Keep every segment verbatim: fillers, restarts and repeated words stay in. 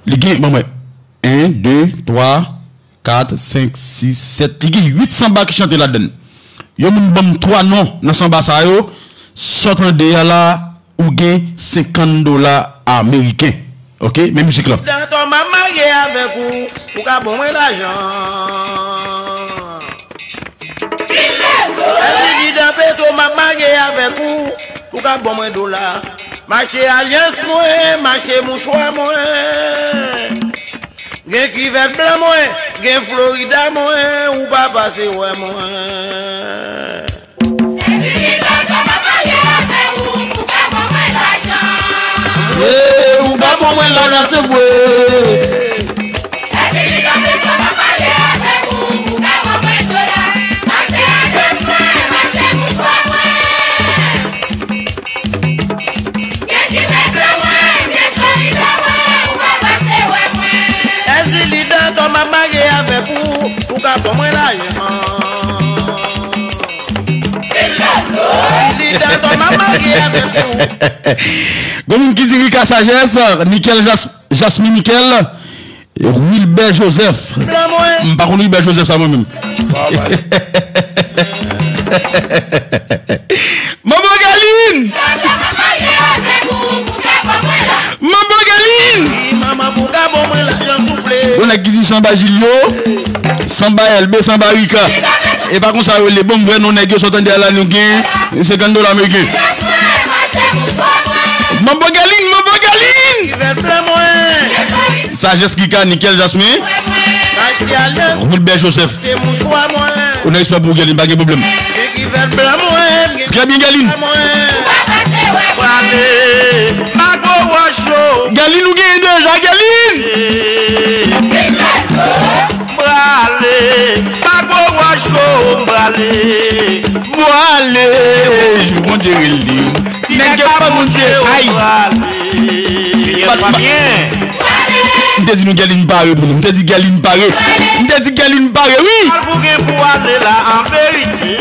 Li gen, ban mwen, en, de, twa, kat, senk, sis, sèt. Li gen uit sanba ki chante ladan l. Yon moun ban m twa non nan sanba sa yo. Sa w tande a la, ou gen senkant dola ameriken. Oke, men mizik lan. Dantò m ap marye avèk ou, ou ka ban mwen lajan. Èzili dan Petro m ap marye avèk ou, ou ka ban mwen dola. M achte alyans mwen, m achte mouchwa mwen. Gen kivèt blan mwen, gen Florida mwen, ou pa pase wè mwen. Èzili dan Petro m ap marye avèk ou, ou ka ban mwen lajan. Ye, ou ka ban mwen lajan, se vre. Èzili dan Petro m ap marye avèk ou, ou ka ban mwen dola. M achte alyans mwen, m achte mouchwa mwen. Gen kivèt blan mwen, gen Florida mwen, ou pa pase wè mwen. Èzili dan Petro m ap marye avèk ou, ou ka ban mwen lajan. Èzili dan Petro m ap marye avèk ou. Gon moun ki di Rika Sajès, Nickel Jas-, Jasmine Nickel, Wilbert Joseph. M pa konn Wilbert Joseph sa mwen menm. Manbo Galine! Manbo Galine! Gon nèg ki di sanba Jilyo, sanba Elbe, sanba Rika. E pa konsa yo rele, bon, vrè non nèg yo, sa w tande a la, nou gen senkant dola ameriken. Manbo Galine, Manbo Galine! Sajès Rika, Nickel Jasmin, Wilbert Joseph. Ou nan respè pou ou, Galine, pa gen pwoblèm. Trè byen, Galine. Prale, pa gwo wòch yo. Galine, ou genyen deja, Galine. Prale, pa gwo wòch yo, prale. Prale, jou Bondye rele. Ti nèg yo pa Bondye, ay. Prale. Senyè Fabien. M te di nou Galine pare pou nou. M te di Galine pare. M te di Galine pare, wi. Al pou gen pou ale la an verite.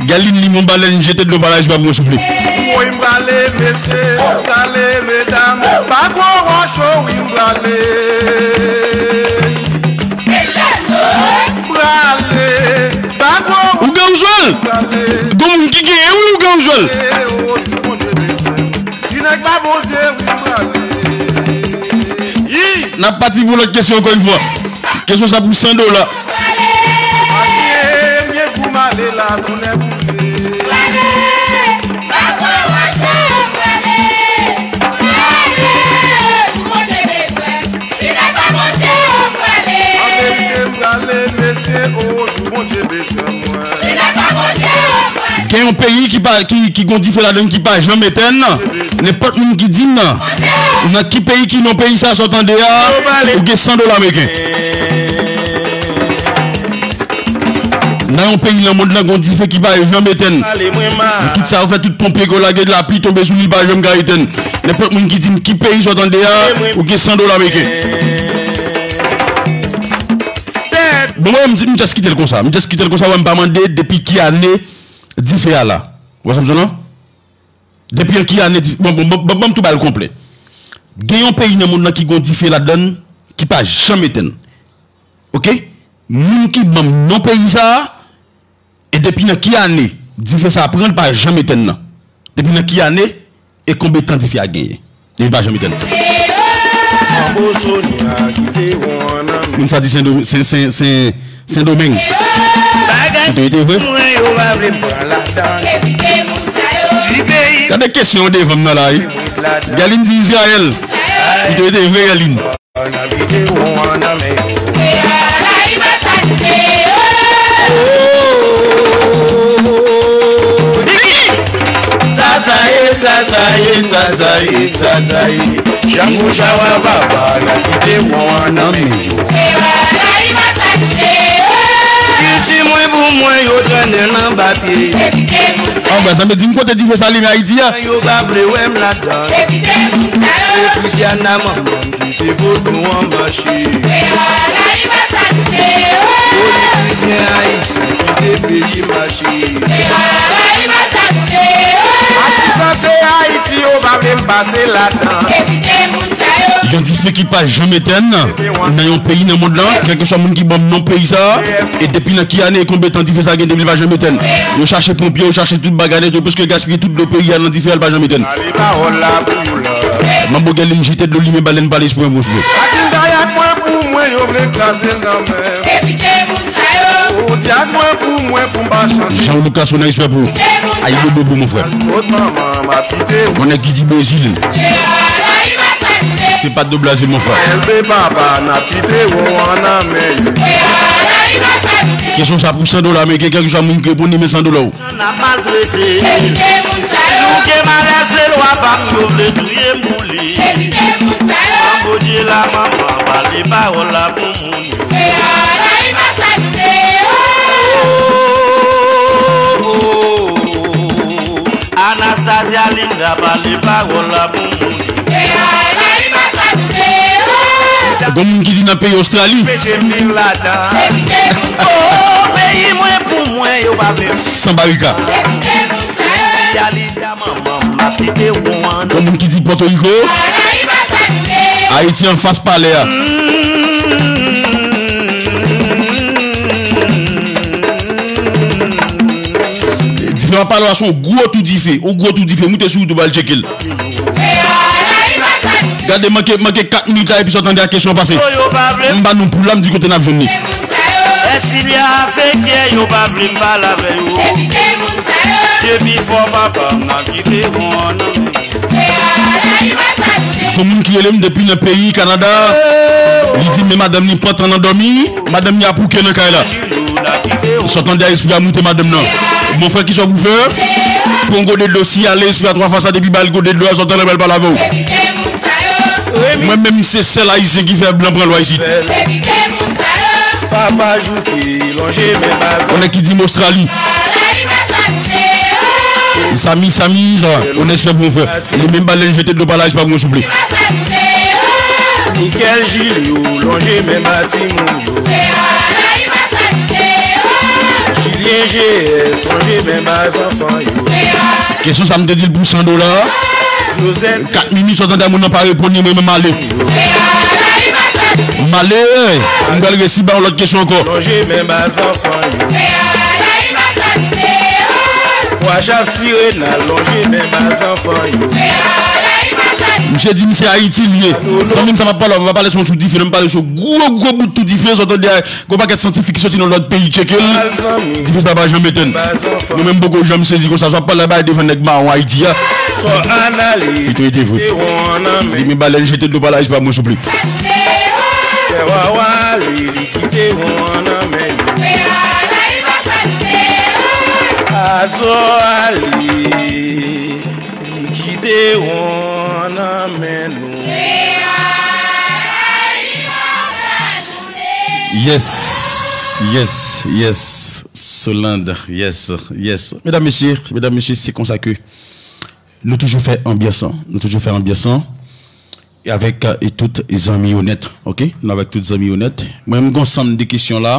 Galine li mon balèn jete dlo pa la, jwa pou mwen souple. Woy, m prale, mesye, m prale, medam. Pa gwo wòch, wi, m prale. Prale, pa gwo wòch. Ou gen ou jwèl? Gon moun ki genyen, wi, ou gen ou jwèl. N ap pati pou lòt kesyon ankò yon fwa. Kesyon sa pou san dola. Gen yon peyi ki pa, ki, ki gon dife ladan l ki pa janm etèn. Nenpòt moun ki di m nan, nan ki peyi ki non peyi sa sa w tande a, ou gen san dola ameriken. Nan yon peyi nan mond lan gon dife ki pa janm etèn. Tout sa yo fè, tout ponpye ke w lage, lapli tonbe sou li, li pa janm ka etèn. Nenpòt moun ki di m ki peyi sa w tande a, ou gen san dola ameriken. Bon, mwen, m di, m just kite l konsa. M just kite l konsa, wè, m pa mande depi ki ane dife a la. Ou wè sa m di w lan? Depi an ki ane di-, bon, bon, bon, bon, ban m tou ba l konplè. Gen yon peyi nan mond lan ki gon dife ladan l ki pa janm etèn. Oke? Moun ki ban m non peyi sa a, e depi nan ki ane dife sa a pran, l pa janm etèn nan? Depi nan ki ane e konbyen tan dife a genyen? Li pa janm etèn. Moun sa di Sen Domi-, Sen, Sen, Sen, Sen Domeng. Ou te rete vre? Gade kesyon yo devan m nan la, wi. Galine di Izrayèl. Ou te rete vre, Galine. Sasaye, sasaye, sasaye, sasaye. Jango Jawa papa, n a kite won an nan men yo. Kilti mwen pou mwen, yo trennen l anba pye. Anba, sa vle di m kote dife sa limen Ayiti a. Yo pa vle wè m ladan. E Christiana manman m kite vodou an mache. Politisyen ayisyen kite Peyi mache. Akizan se Ayiti yo pa vle m pase ladan. Yon dife ki pa janm etèn nan yon peyi nan mond lan, kèlkeswa moun ki ban m non peyi sa, e depi nan ki ane e konbyen tan dife sa gen depi l pa janm etèn. Yo chache ponpye, yo chache tout bagay nèt, yo prèske gaspiye tout dlo peyi a nan dife a, l pa janm etèn. Pale pawòl la pou yo la. Manbo Gèlin jete dlo limen balèn pale espri an bon sou. Asin dayak mwen pou mwen, yo vle kraze l nan men. Ou dyaz mwen pou mwen pou m pa chante. Jean Lucas, on a respè pou ou. Ayibobo, mon frè. Kot manman m ap kite ou. Mon nèg ki di Brezil. Se pa do Brazil, mon frè. Elbe papa n ap kite ou an nan men yo. Kesyon sa pou san dola ameriken, kèlkeswa moun ki reponn li men san dola ou. N ap maltrete. Jouke malè se lwa pa m yo vle touye m pou li. Nan Bondye la manman pale pawòl la pou moun yo. Anastasia Linda pale pawòl la pou moun yo. Gon moun ki di nan peyi Ostrali. Peche m viv ladan. Oh, peyi mwen pou mwen yo pa vle. San barika. Peyi a Linda manman m ap kite ou an. Gon moun ki di Pòtoriko. Ayiti anfas palè a. Dife m ap pale w a se yon gwo tou dife, yon gwo tou dife. Moute sou YouTube al tcheke l. Gade, manke, manke kat minit la epi sa w tande a kesyon pase. M ba nou pou la, m di kote n ap jwenn li. Èsilya feke yo pa vle m pale avè yo. Depi fò papa m nan kite yon nan men. Gon moun ki rele m depi nan peyi Kanada. Li di men madanm li pantan nan dòmi. Madanm li ap wouke nan kay la. Sa w tande a espri a moute madanm nan. Mon frè, kisa w pou fè? Pran gode dlo, siyale espri a twa fwa sa, depi ba l gode dlo a, sa w tande a pral pale avè w. Mwen menm se sèl ayisyen ki fè blan pran lwa isit. Papa jouke lonje men baz. Yon nèg ki di m Ostrali. Sami, Sami, sa va? On respè pou mon frè. Li menm balèn jete dlo pa la, espè pou mwen souple. Mikel Jilyo lonje men ba timoun yo. Jilyen G S lonje men ba zanfan yo. Kesyon sa m te di l pou san dola. Joseph. Kat minit, sa w tande a moun nan pa reponn li, mwen menm ale. M ale, m pral resi ba yon lòt kesyon ankò. Lonje men ba zanfan yo. Wachaf Sirena lonje men ba zanfan yo. Misye di misye Ayiti l ye. Zanmi m, sa m ap pale, m pa pale sou yon tou dife, non, m pale sou gwo, gwo bout tou dife, sa w tande a, gon pakèt syantifik ki soti nan lòt peyi, tcheke l. Dife sa pa janm etèn. Nou menm poko janm sezi konsa, sa w ap pale la bay devan nèg mawon Ayiti a. Li te rete vre. Li men balèn jete dlo pa la, espè pou mwen souple. Fè wawa li, li kite yon nan men yo. Azò ale, li kite yon nan men nou. Yes, yes, yes. Soland, yes, yes. Medam, mesye, medam, mesye, se konsa ke nou toujou fè anbyans lan. Nou toujou fè anbyans lan. E avèk, e tout zanmi yo nèt, oke? Nou avèk tout zanmi yo nèt. Mwen, m gen yon sanm de kesyon la,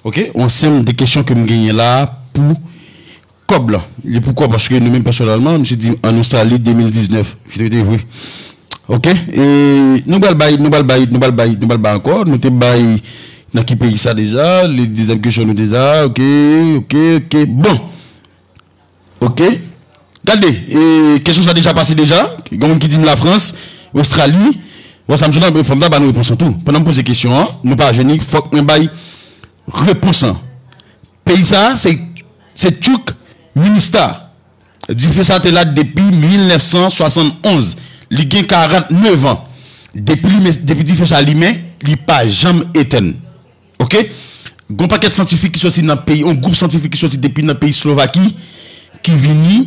oke? Yon sanm de kesyon ke m genyen la pou kòb la. Li pou kòb, paske nou menm pèsonèlman, misye di ann Ostrali de mil diznèf. Ki te rete vre. Oke? E nou pral bay, nou pral bay, nou pral bay, nou pral bay ankò. Nou te bay nan ki peyi sa deja? Li dezyèm kesyon nou deja. Oke, oke, oke. Bon. Oke. Gade, e, kesyon sa deja pase deja. Gen moun ki di m Lafrans, Ostrali. Bon, sa m sou nan fòm ta ba nou repons lan tou. Pandan m poze kesyon an, nou pa jwenn li, fòk mwen bay repons lan. Peyi sa, se, se Tchouk Minista. Dife sa te la depi mil nèf san swasann onz. Li gen karant nèf an. Depi li, depi dife sa limen, li pa janm etèn. Oke? Gon pakèt syantifik ki soti nan peyi, yon gwoup syantifik ki soti depi nan peyi Slovaki, ki vini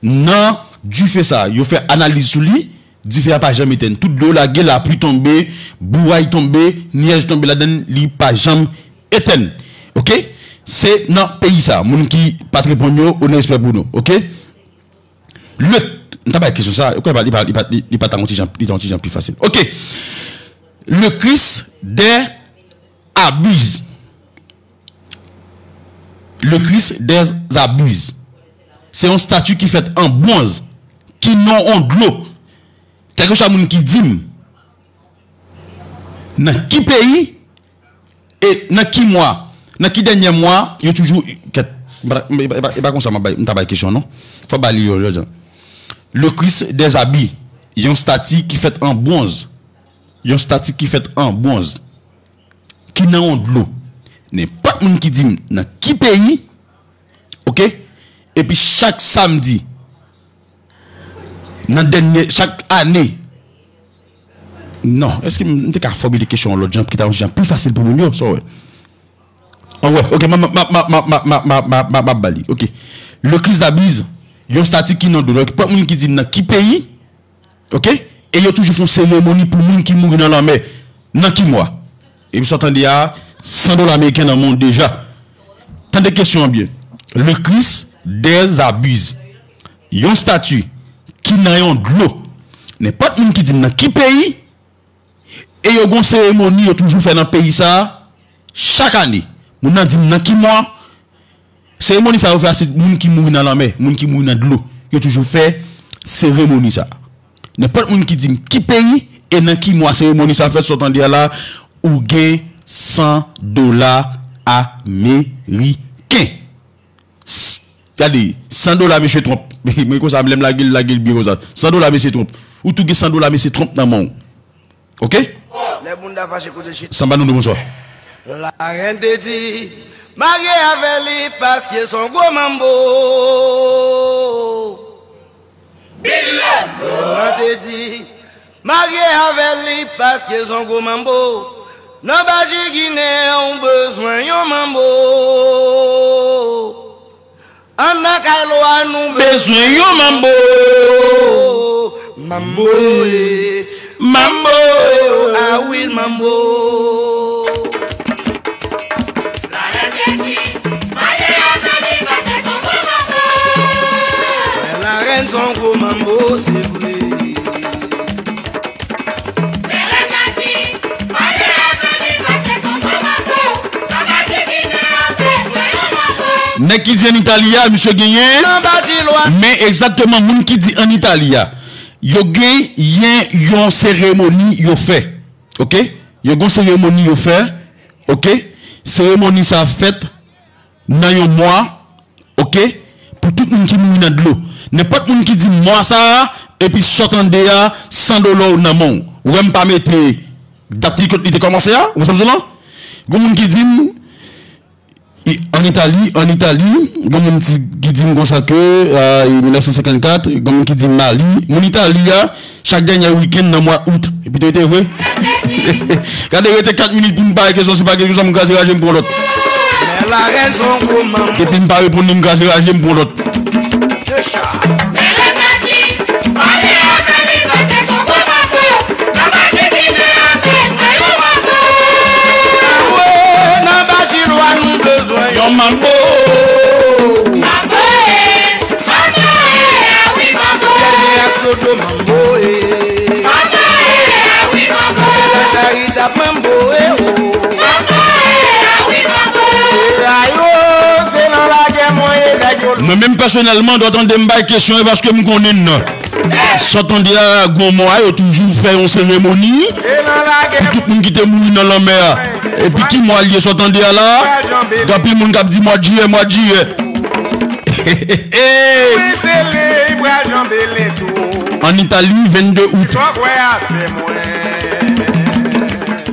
nan dife sa. Yo fè analiz sou li, dife a pa janm etèn. Tout dlo lage, lapli tonbe, bouray tonbe, nyèj tonbe ladann, li pa janm etèn. Oke? Se nan peyi sa. Moun ki pa t reponn yo, onè respè pou nou. Oke? Le, m ta bay kesyon sa, ou kwè li pa, li pa, li, li pa ta yon ti jan, li ta yon ti jan pi fasil. Oke. Le Christ des Abiz. Le Christ des Abus. Se yon stati ki fèt an bwonz, ki nan yon dlo. Kèlkeswa moun ki di m nan ki peyi e nan ki mwa, nan ki dènye mwa, yo toujou, kèt, e pa, e pa, e pa konsa m ap bay, m ta bay kesyon non. Fò bay li yon lòt jan. Le Christ des Abus, yon stati ki fèt an bwonz. Yon stati ki fèt an bwonz, ki nan yon dlo. Nenpòt moun ki di m nan ki peyi, oke? Epi chak samdi, nan dènye, chak ane. Non, èske m, m te ka fòmile kesyon an lòt jan, ki ta yon jan pi fasil pou moun yo, sa w wè? An wè, oke, m ap ba li, oke. Le Christ des Abus, yon stati ki nan dlo. Nenpòt moun ki di m nan ki peyi, oke? E yo toujou fè yon seremoni pou moun ki mouri nan lanmè. Nan ki mwa? Epi sa w tande a, san dola ameriken nan men w deja. Tande kesyon an byen. Le Christ des Abus. Yon stati ki nan yon dlo. Nenpòt moun ki di m nan ki peyi, e yo gon seremoni yo toujou fè nan peyi sa a, chak ane. Moun nan di m nan ki mwa. Seremoni sa yo fè a, se moun ki mouri nan lanmè, moun ki mouri nan dlo. Yo toujou fè seremoni sa. Nenpòt moun ki di m ki peyi e nan ki mwa seremoni sa fèt, sa w tande a la, ou gen san dola ameriken. S-, gade, san dola mesye Trump. Mwen konsa, lè m lage l, lage l byen konsa. San dola mesye Trump. Ou tou gen san dola mesye Trump nan men w. Oke? Lè moun ta fache kote chita. Sanba nou di bonswa. Larèn te di, marye avè li paske s on gwo manbo. Lèn nan te di, marye avè li paske s on gwo manbo. Nan baji ginen ou bezwen yon manbo. Ann nan kay lwa nou bezwen yon manbo. Manbo e, manbo e, o, a wi manbo. Larèn te di, marye avè li paske s on gwo manbo. Larèn s on gwo manbo, se vre. Nèg ki di ann Itali a, misye genyen. Men egzakteman, moun ki di ann Itali a, yo genyen yon seremoni yo fè. Oke? Yo gen yon seremoni yo fè. Oke? Seremoni sa fèt nan yon mwa, oke, pou tout moun ki mouri nan dlo. Nenpòt moun ki di mwa sa a, epi sa w tande a, san dola w nan men w. Ou wè m pa mete dat li kot li te kòmanse a, ou wè sa m di w lan? Gon moun ki di m, i, ann Itali, ann Itali, gon moun ki, ki di m konsa ke, a, mil nèf san senkannkat, gon moun ki di m Mali, moun Itali a, chak dènye wikenn nan mwa out. Epi te rete vre. Gade, rete kat minit pou m pale kesyon, se pa kesyon sa m kraze raje m pran lòt. Epi m pa reponn li, m kraze raje m pran lòt. Yon manbo. Manbo e, manbo e, a wi manbo. Kèlmen ak Sodo manbo e. Manbo e, a wi manbo. Nan Charitab manbo e o. Manbo e, a wi manbo. Rayo, se nan lagè mwen ye nèg yo. Mwen menm pèsonèlman, dwa tande m bay kesyon e paske m konnen nan. Sa w tande a, gwo mwa yo toujou fè yon seremoni pou tout moun ki te mouri nan lanmè a. Epi ki mwa l ye, sa w tande a la? Gen anpil moun k ap di mwa jiyè, mwa jiyè. Ann Itali, vennde out.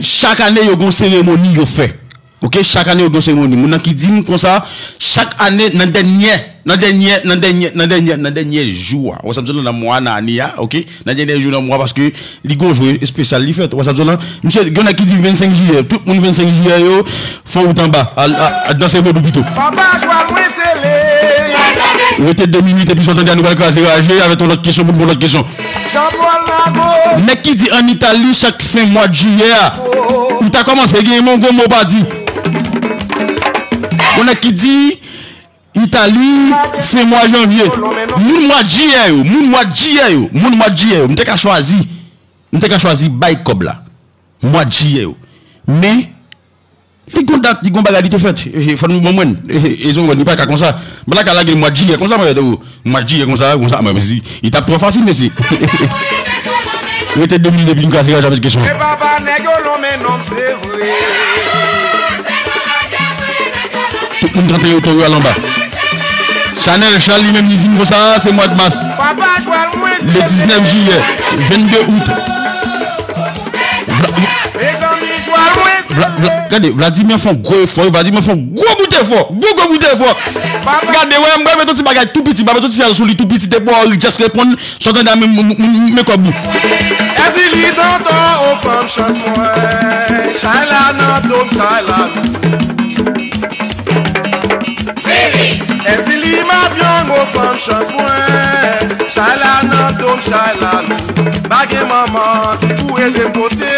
Chak ane, yo gen yon seremoni yo fè. Oke, chak ane, yo gen yon seremoni. Moun nan ki di m konsa, chak ane, nan dènye, nan dènye, nan dènye, nan dènye, nan dènye jou a. Ou wè sa m di w lan, nan mwa, nan ane a, oke? Nan dènye jou nan mwa, paske li gon jou espesyal li fèt. Ou wè sa m di w lan? Misye, gen nèg ki di vennsenk jiyè. Tout moun vennsenk jiyè yo, fè wout anba. Al, a, al danse vodou pito. Papa Jwa mwen sele. Rete de minit epi sa w tande a nou pral kraze raje avèk yon lòt kesyon pou n pran lòt kesyon. Nèg ki di ann Itali chak fen mwa jiyè a. Ou ta kòmanse gen yon gwo mo pa di. Gon nèg ki di Itali, fen mwa janvye. Moun mwa jiyè yo, moun mwa jiyè yo, moun mwa jiyè yo. M te ka chwazi, m te ka chwazi bay kòb la. Mwa jiyè yo. Men, Li gon dat, li gon bagay li te fèt. E, e, fò nou bon mwen. E, e, e, zon, li pa ka konsa. M pa ta ka lage l mwa jiyè konsa, mwen, ou. Mwa jiyè konsa, konsa, mwen, mesi. Li t ap twò fasil, mesi. Rete de minit epi nou ka sere avèk kesyon. E papa nèg yo lonmen nonm, se vre. Tout moun trannteyen oktòb yo al anba. Chanèl Chal li menm li di m konsa, se mwa mas. Papa Jwal mwen, se le diznèf jiyè, vennde out. Vla, vla, vla, gade, Vladimir fè yon gwo efò, Vladimir fè yon gwo bout efò, gwo, gwo bout efò. Gade, wè, m pral met yon ti bagay tou piti, m pral met yon ti siyal sou li tou piti, depi w just reponn, sa w tande a, men, men, men, men kòb ou. Èzili dantan, o fanm chans mwen, chay la nan do m, chay la. Èzili m ap yang, o fanm chans mwen, chay la nan do m, chay la lou. Pa gen manman ki pou ede m pote l.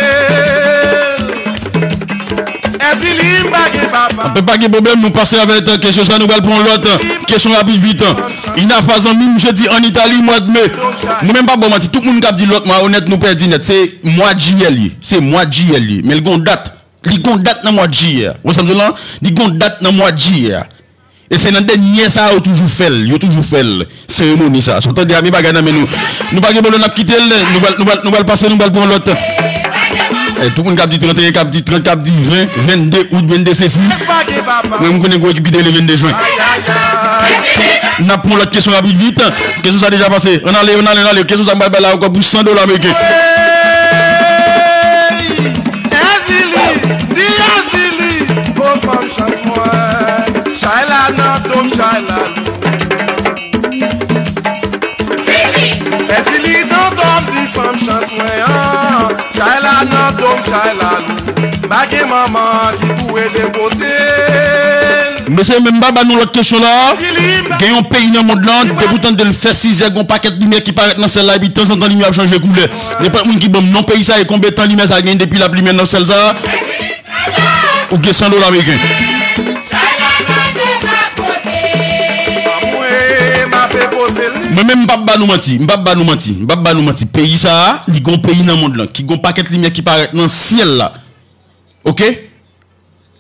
Èzili m pa gen papa. Anfen, pa gen pwoblèm, nou pase avèk, euh, kesyon sa, nou pral pran lòt, euh, kesyon rapid vit. Inafa zanmi, misye di ann Itali, mwa de me. Mwen menm pa ba w manti, tout moun k ap di lòt mwa onèt, nou pèdi nèt. Se mwa jiyè li ye. Se mwa jiyè li ye. Men l gon dat. Li gon dat nan mwa jiyè. Ou wè sa m di w la? Li gon dat nan mwa jiyè. E se nan dènye sa yo toujou fè l, yo toujou fè l, seremoni sa. Si w tande a, men bagay nan men nou. Nou pa gen pwoblèm, n ap kite l, nou pral, nou pral, nou pral pase, nou pral pran lòt. E, tout moun k ap di trannteyen, k ap di trant, k ap di ven, vennde out, vennde sesi. Mwen, m konnen gwo ekip ki te rele vennde jen. N ap pran lòt kesyon rapid vit. Kesyon sa deja pase. Ann ale, ann ale, ann ale. Kesyon sa m pral bay la ankò pou san dola ameriken. Èzili, di Èzili, o fanm chans mwen, chay la nan do m, chay la. Èzili dantan m di fanm chans mwen an, chay la nan do m, chay la lou. Pa gen manman ki pou ede m pote l. Mesye, men m pa ba nou lòt kesyon la. Gen yon peyi nan mond lan, depi w tande l fè sizè, gon pakèt limyè ki parèt nan syèl la, epi tanzantan limyè ap chanje koulè. Nenpòt moun ki ban m non peyi sa e konbyen tan limyè sa gen depi l ap limen nan syèl sa, ou gen san dola ameriken. Mwen menm, m p ap ba nou manti, m p ap ba nou manti, m p ap ba nou manti. Peyi sa a, li gon peyi nan mond lan, ki gon pakèt limyè ki parèt nan syèl la. Oke?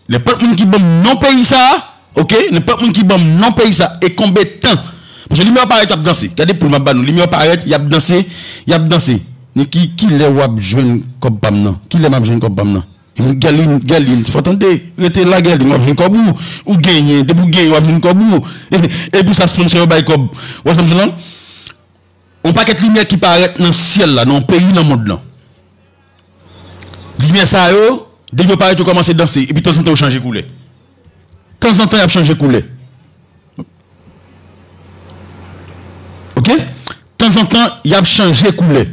Nenpòt moun ki ban m non peyi sa a, oke? Nenpòt moun ki ban m non peyi sa a, e konbyen tan? Paske limyè yo parèt, y ap danse. Gade poul m ap ba nou. Limyè yo parèt, y ap danse, y ap danse. Men ki, kilè w ap jwenn kòb pa m nan? Kilè m ap jwenn kòb pa m nan? Gèlin, Gèlin, fò tande, rete la, Gèlin, w ap jwenn kòb ou. Ou genyen, depi w genyen, w ap jwenn kòb ou. E, e pou sa, sponsor yo bay kòb. Ou wè sa m di w lan? Yon pakèt limyè ki parèt nan syèl la, nan yon peyi nan mond lan. Limyè sa yo, depi yo parèt, yo kòmanse danse, epi tanzantan yo chanje koulè. Tanzantan y ap chanje koulè. Oke? Tanzantan y ap chanje koulè.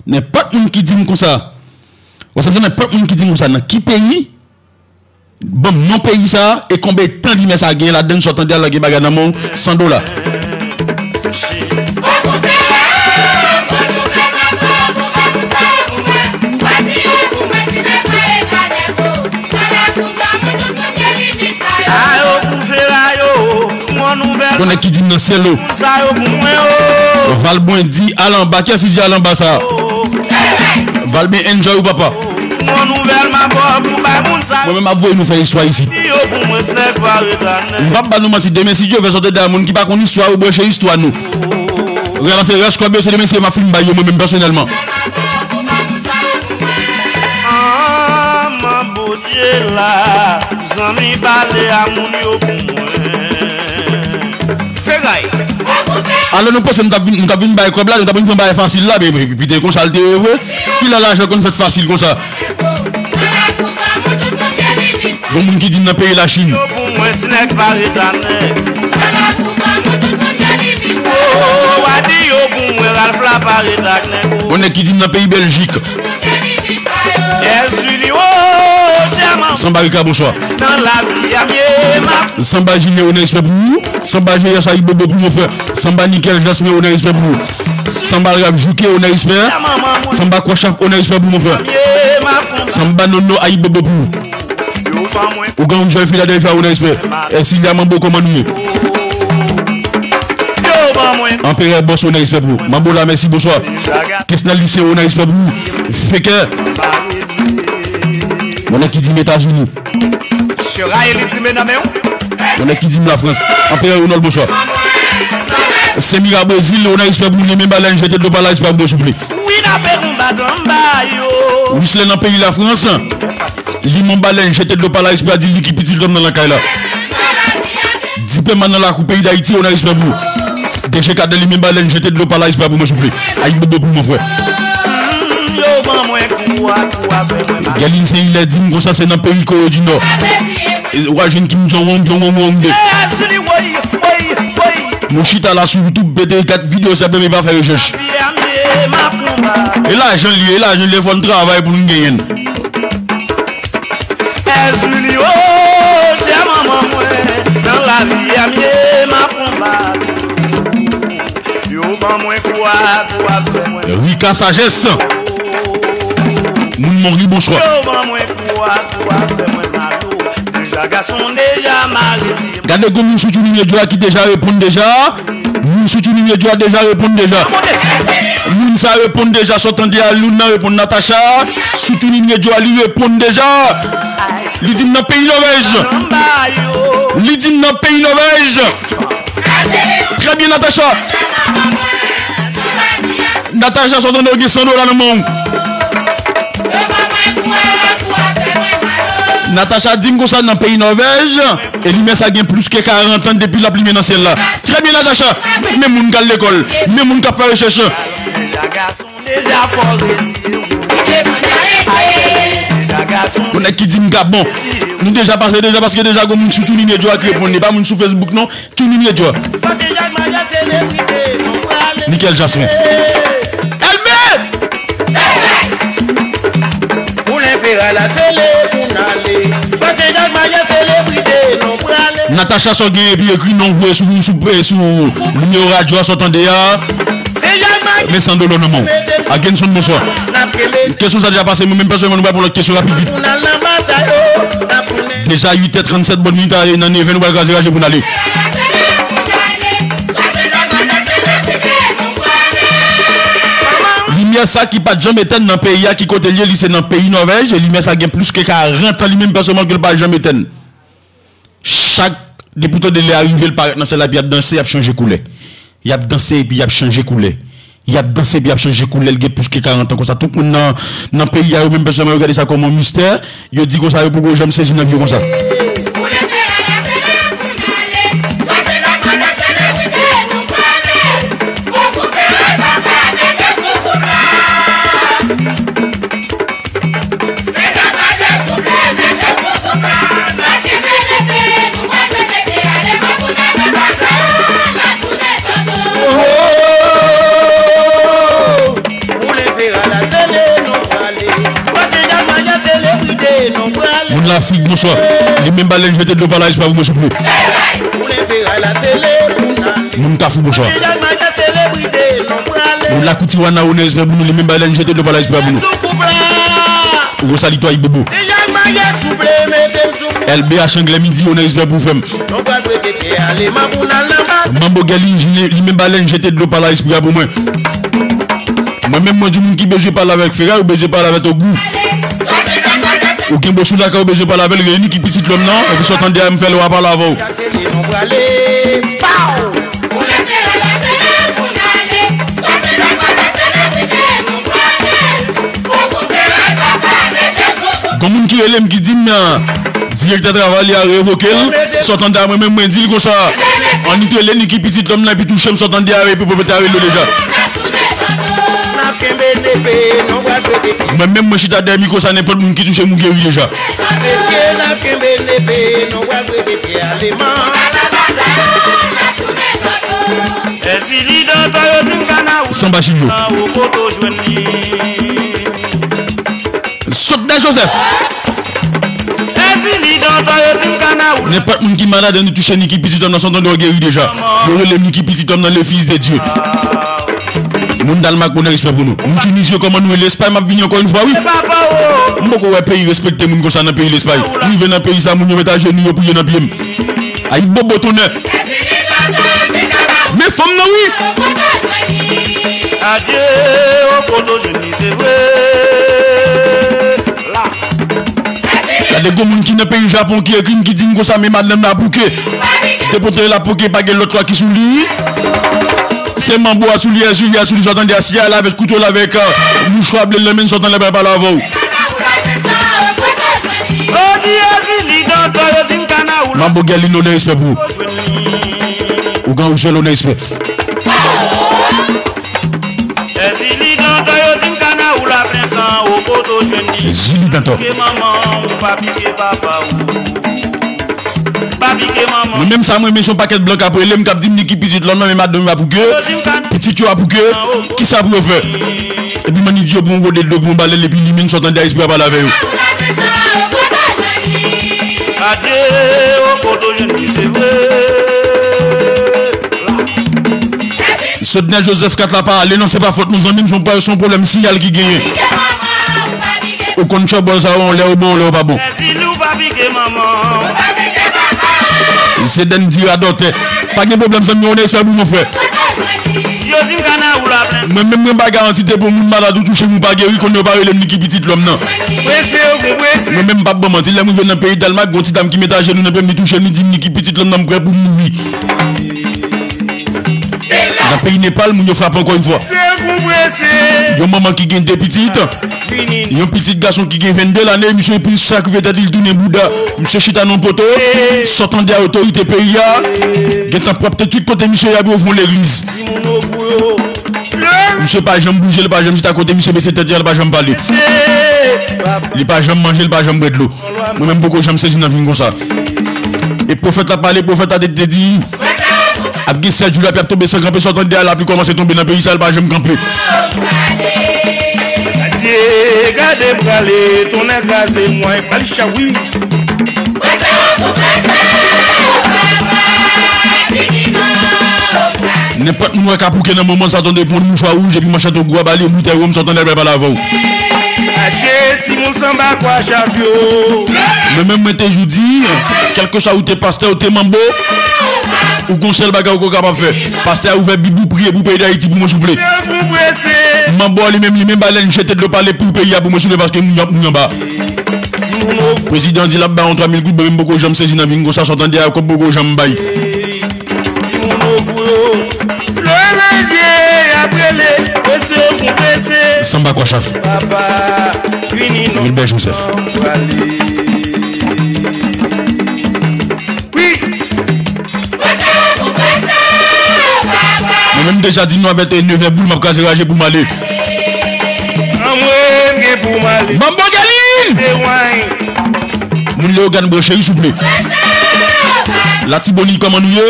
Nenpòt moun ki di m konsa, ou sa, nenpòt moun ki di m konsa, nan ki peyi, ban m non peyi sa a, e konbyen tan limyè sa a gen ladann, sa w tande a la gen bagay nan men w, san dola. Gon nèg ki di m nan syèl o. Valbwen di al anba. Kiyès ki di al anba sa? Valbyen, enjoy ou papa. Mwen menm ap voye nou fè istwa isit. M p ap ba nou manti, demen si Dye vle, sa w tande a, moun ki pa konn istwa yo, branche istwa nou. Rèl se rès kòb yo, se demen si m ap fin bay yo mwen menm pèsonèlman. Anman Bondye la, zanmi pale a moun yo pou mwen. Feray. Alò nou panse nou t ap vin, nou t ap vin bay kòb la, nou t ap vin pran bagay fasil la, men, men, men, konsa l te ye vre. Kilè lajan konn fèt fasil konsa? Gon moun ki di m nan peyi Lachin. Yo pou mwen, ti nèg pa ret la nèg. Oh, wa di yo pou mwen, Ralph la pa ret ak nèg. Gon nèg ki di m nan peyi Bèljik. Èzili, oh, chèman. Sanba Rika, bonswa. Nan lavi a m ye, m ap. Sanba Junior, onè respè pou ou. Sanba Joyous, ayibobo pou mon frè. Sanba Nickel Jasmin, onè respè pou ou. Sanba Rap Jouke, onè respè. Sanba Kwachaf, onè respè pou mon frè. Sanba Nono, ayibobo pou ou. Ougan Rouge Vè Filadèlfya, onè respè. Èsilya Manbo, kòman nou ye? Anperè Bòs, onè respè pou ou. Manbo la, mèsi, bonswa. Kesnel Lisye, onè respè pou ou. Fekè. Yon nèg ki di m Etazini. Chera e li di men nan men ou. Yon nèg ki di m Lafrans. Anperè Ronald, bonswa. Semira Brezil, yon nèg respè pou mwen, men balèn jete dlo pa la, respè pou mwen, souple. Wi, n ape konbat anba yo. Wisle nan peyi Lafrans. Li men balèn jete dlo pa la, respè a di li ki pitit lòm nan lakay la. Dipèman nan lakou peyi Dayiti, yon nèg respè pou mwen. D J Kaden li men balèn jete dlo pa la, respè pou mwen, souple. Ay, bobo pou mwen, frè. Yo ban mwen kou a, kou a fè mwen mal. Gèlin Seyilè di m konsa se nan peyi Kore di Nò. E, w a jwenn Kim Jong-un, Jong-un, Jong-un. Mouchita la sou YouTube, pete kat videyo sa, men pa fè rechèch. E lajan li ye, e lajan li ye, fò n travay pou n genyen l. Èzili, o, chè manman mwen, nan lavi a m ye, m ap konbat. Yo ban mwen kou a, kou a fè mwen. Rika Sajès. Moun Mori, bonswa. Yo ban mwen kou a, kou a fè mwen mal, o. Deja gason deja mare si. Gade gon moun sou TuneIn Radio a ki deja reponn deja. Moun sou TuneIn Radio a deja reponn deja. Moun sa reponn deja, sa w tande a, Luna reponn Natacha. Sou TuneIn Radio a, li reponn deja. Li di m nan peyi Nòvèj. Li di m nan peyi Nòvèj. Trè byen, Natacha. Natacha, sa w tande, w gen san dola nan men w. Natacha di m konsa nan peyi Nòvèj. E limyè sa gen plis ke karant an depi l ap limen nan syèl la. Trè byen, Natacha. Men moun k al lekòl. Men moun k ap fè rechèch. Deja fò resi. Deja gason. Yon nèg ki di m Gabon. Nou deja pase deja paske deja gon moun sou TuneIn Radio a ki reponn. Li pa moun sou Facebook non. TuneIn Radio a. Sa se Jacques Maria selebrite nou prale. Nickel Jasmin. Elbe! Pou lenpera la sele pou n ale. Sa se Jacques Maria selebrite nou prale. Natacha, sa w gen epi ekri non voye sou, sou, eh, sou nimewo radyo a, sa w tande a. Se Jacques Maria. Men san dola nan men w. Agenson, bonswa. N ap kenbe. Kesyon sa deja pase, mwen menm pèsonèlman nou pral pran lòt kesyon rapid vit. Pou n al nan batay, o, n ap tounen. Deja uit è trannsèt, bòn minit a nan neve, nou pral kraze raje pou n ale. Limyè sa ki pa t janm etèn nan peyi a, ki kote l ye, li se nan peyi Nòvèj, e limyè sa gen plis ke karant an, li menm pèsonèlman, ke l pa janm etèn. Chak, depi w tande lè a rive, l parèt nan syèl la, epi y ap danse, y ap chanje koulè. Y ap danse, epi y ap chanje koulè. Y ap danse, epi y ap chanje koulè, l gen plis ke karant an konsa. Tout moun nan, nan peyi a, yo menm pèsonèlman, yo gade sa kòm yon mistè. Yo di konsa, yo poko janm sezi nan vi yo konsa. Moun Lafrik, bonswa. Li menm balèn jete dlo pa la, respè pou mwen, souple. Moun Kafou, bonswa. Moun Lakou Tiwana, onè, respè pou nou. Li menm balèn jete dlo pa la, respè pou nou. Ou Rosalie, toi, Ibobo. L B H Anglè midi, onè, respè pou ou, frè m. Manbo Gèlin, li menm balèn jete dlo pa la, espri a pou mwen. Mwen menm, mwen di moun ki bezwen pale avèk Feray, ou bezwen pale avèk Ogou. Ou gen bòs ou lakay, ou bezwen pale avè l, reyini ki pitit lòm nan, epi sa w tande a, m fè lè w a pale avè w. Gon moun ki rele m ki di m, direktè travay li a revoke l. Sa w tande a, mwen menm mwen di l konsa. Annik rele Niki pitit lòm nan epi touche m, sa w tande a, epi pwopwetè a rele w deja. Mwen menm mwen chita dèyè mikwo sa, nenpòt moun ki touche m ou geri deja. Sanba Chilyo. Sòt dèyè Joseph. Nenpòt moun ki malad, annik touche Niki pitit lòm nan, sa w tande w geri deja. Yo rele m Niki pitit lòm nan, le fils de Dieu. Moun Dalmak, onè, respè pou nou. Moun Tinizi yo, kòman nou ye? Lespay, m ap vini ankò yon fwa, wi. M poko wè peyi respekte moun konsa nan peyi Lespay. M rive nan peyi sa, moun yo met ajenou yo priye nan pye m. Ay bobo tonnè. Men fanm nan, wi. Adye, o kote w jwenn li, se vre. La. Lè gon moun ki nan peyi Japon ki ekri m, ki di m konsa, men madanm la bouke. Te pote la bouke, pa gen lòt lwa ki sou li. Se manbo a sou li, Èzili a sou li, sa w tande a, si a lavèk kouto l avèk, euh, mouchwa ble l nan men l, sa w tande l ap pale avè w. Yo di Èzili Dantò, yo di m Kanawou. Manbo Gèlino, le respè pou ou. Ou gen ou sèl, le respè. Èzili Dantò, yo di m Kanawou la plen san, o kote w jwenn li. Èzili Dantò. Pike manman w, pa pike papa w. Pa pike manman. Mwen menm sa, mwen menm se yon pakèt blan k ap rele m, k ap di m ni ki pitit lòm nan, men madanm yo ap bouke, pitit yo ap bouke, kisa pou yo fè? Epi m annik di yo pou yon gode dlo, pou yon balèl, epi li menm sa w tande a espri a pale avè yo. Adye, o kote w jwenn li, se vre. Sodnè Joseph kat la pa ale, non, se pa fòt nou, zanmi m, se yon, se yon pwoblèm siyal ki genyen. Ou konn tchòbòl sa yo, yon lè yo bon, yon lè yo pa bon. Zedèn di radòtè. Pa gen pwoblèm, zanmi, on espè pou mon frè. Yo di m Kanawou la plen. Mwen menm, mwen pa garanti te pou moun malad ou touche m ou pa geri, konnen yo pa rele m ni ki pitit lòm nan. Prese, yo gon prese. Mwen menm, m p ap ban manti, lè m rive nan peyi Dènmak, gon ti dam ki met ajenou nan pye m, li touche m, li di m ni ki pitit lòm nan, m prè pou mouri. Nan peyi Nepal, moun yo frape ankò yon fwa. Yon manman ki gen de pitit, yon pitit gason ki gen vennde lane, misye pi sakrifye tèt li, li tounen bouda. Misye chita nan poto, sa w tande a otorite peyi a, gentan pwòpte tout kote misye ye, epi yo voye l legliz. Misye pa janm bouje, li pa janm chita kote misye bese tèt li a, li pa janm pale. Li pa janm manje, li pa janm bwè dlo. Mwen menm poko janm sezi nan vi m konsa. E pwofèt la pale, pwofèt la te, te di, ap gen sèt jou lapli ap tonbe san kanpe, sa w tande a, lapli kòmanse tonbe nan peyi sa, l pa janm kanpe. Adye, gade m prale, tonnè kraze mwen, Malicha, wi. Nenpòt moun wè k ap bouke nan moman sa, tande pran mouchwa wouj epi manchèt ogou a ba li, yon boutèy wonm, sa w tande l pral pale avè w. Adye, timoun sanba kwa chaf yo. Men menm mwen te jou di, kèlkeswa ou te pastè, ou te manbo, ou gon sèl bagay ou ko kapab fè. Pastè a ouvè Bib ou, priye pou peyi Dayiti pou mwen souple. Manbo a li menm, li menm ba lèn jete dlo pale pou peyi a pou mwen souple, paske moun yo ap mouri anba. Prezidan di l ap bay yon twa mil goud, mwen menm poko janm sezi nan vi m konsa, sa w tande a, kòb poko janm bay. Timoun Ogou yo, leve je y ap rele, prese pou prese. Sanba kwa chaf. Papa, vini non. Wilbert Joseph. Prale. Wi. Mwen menm deja di nou avè te nevè boul, m ap kraze raje pou m ale. Anmwe, m gen pou m ale. Manbo Gèlin! E wany. Moun Leyogàn branche wi souple. Latibonit kòman nou ye?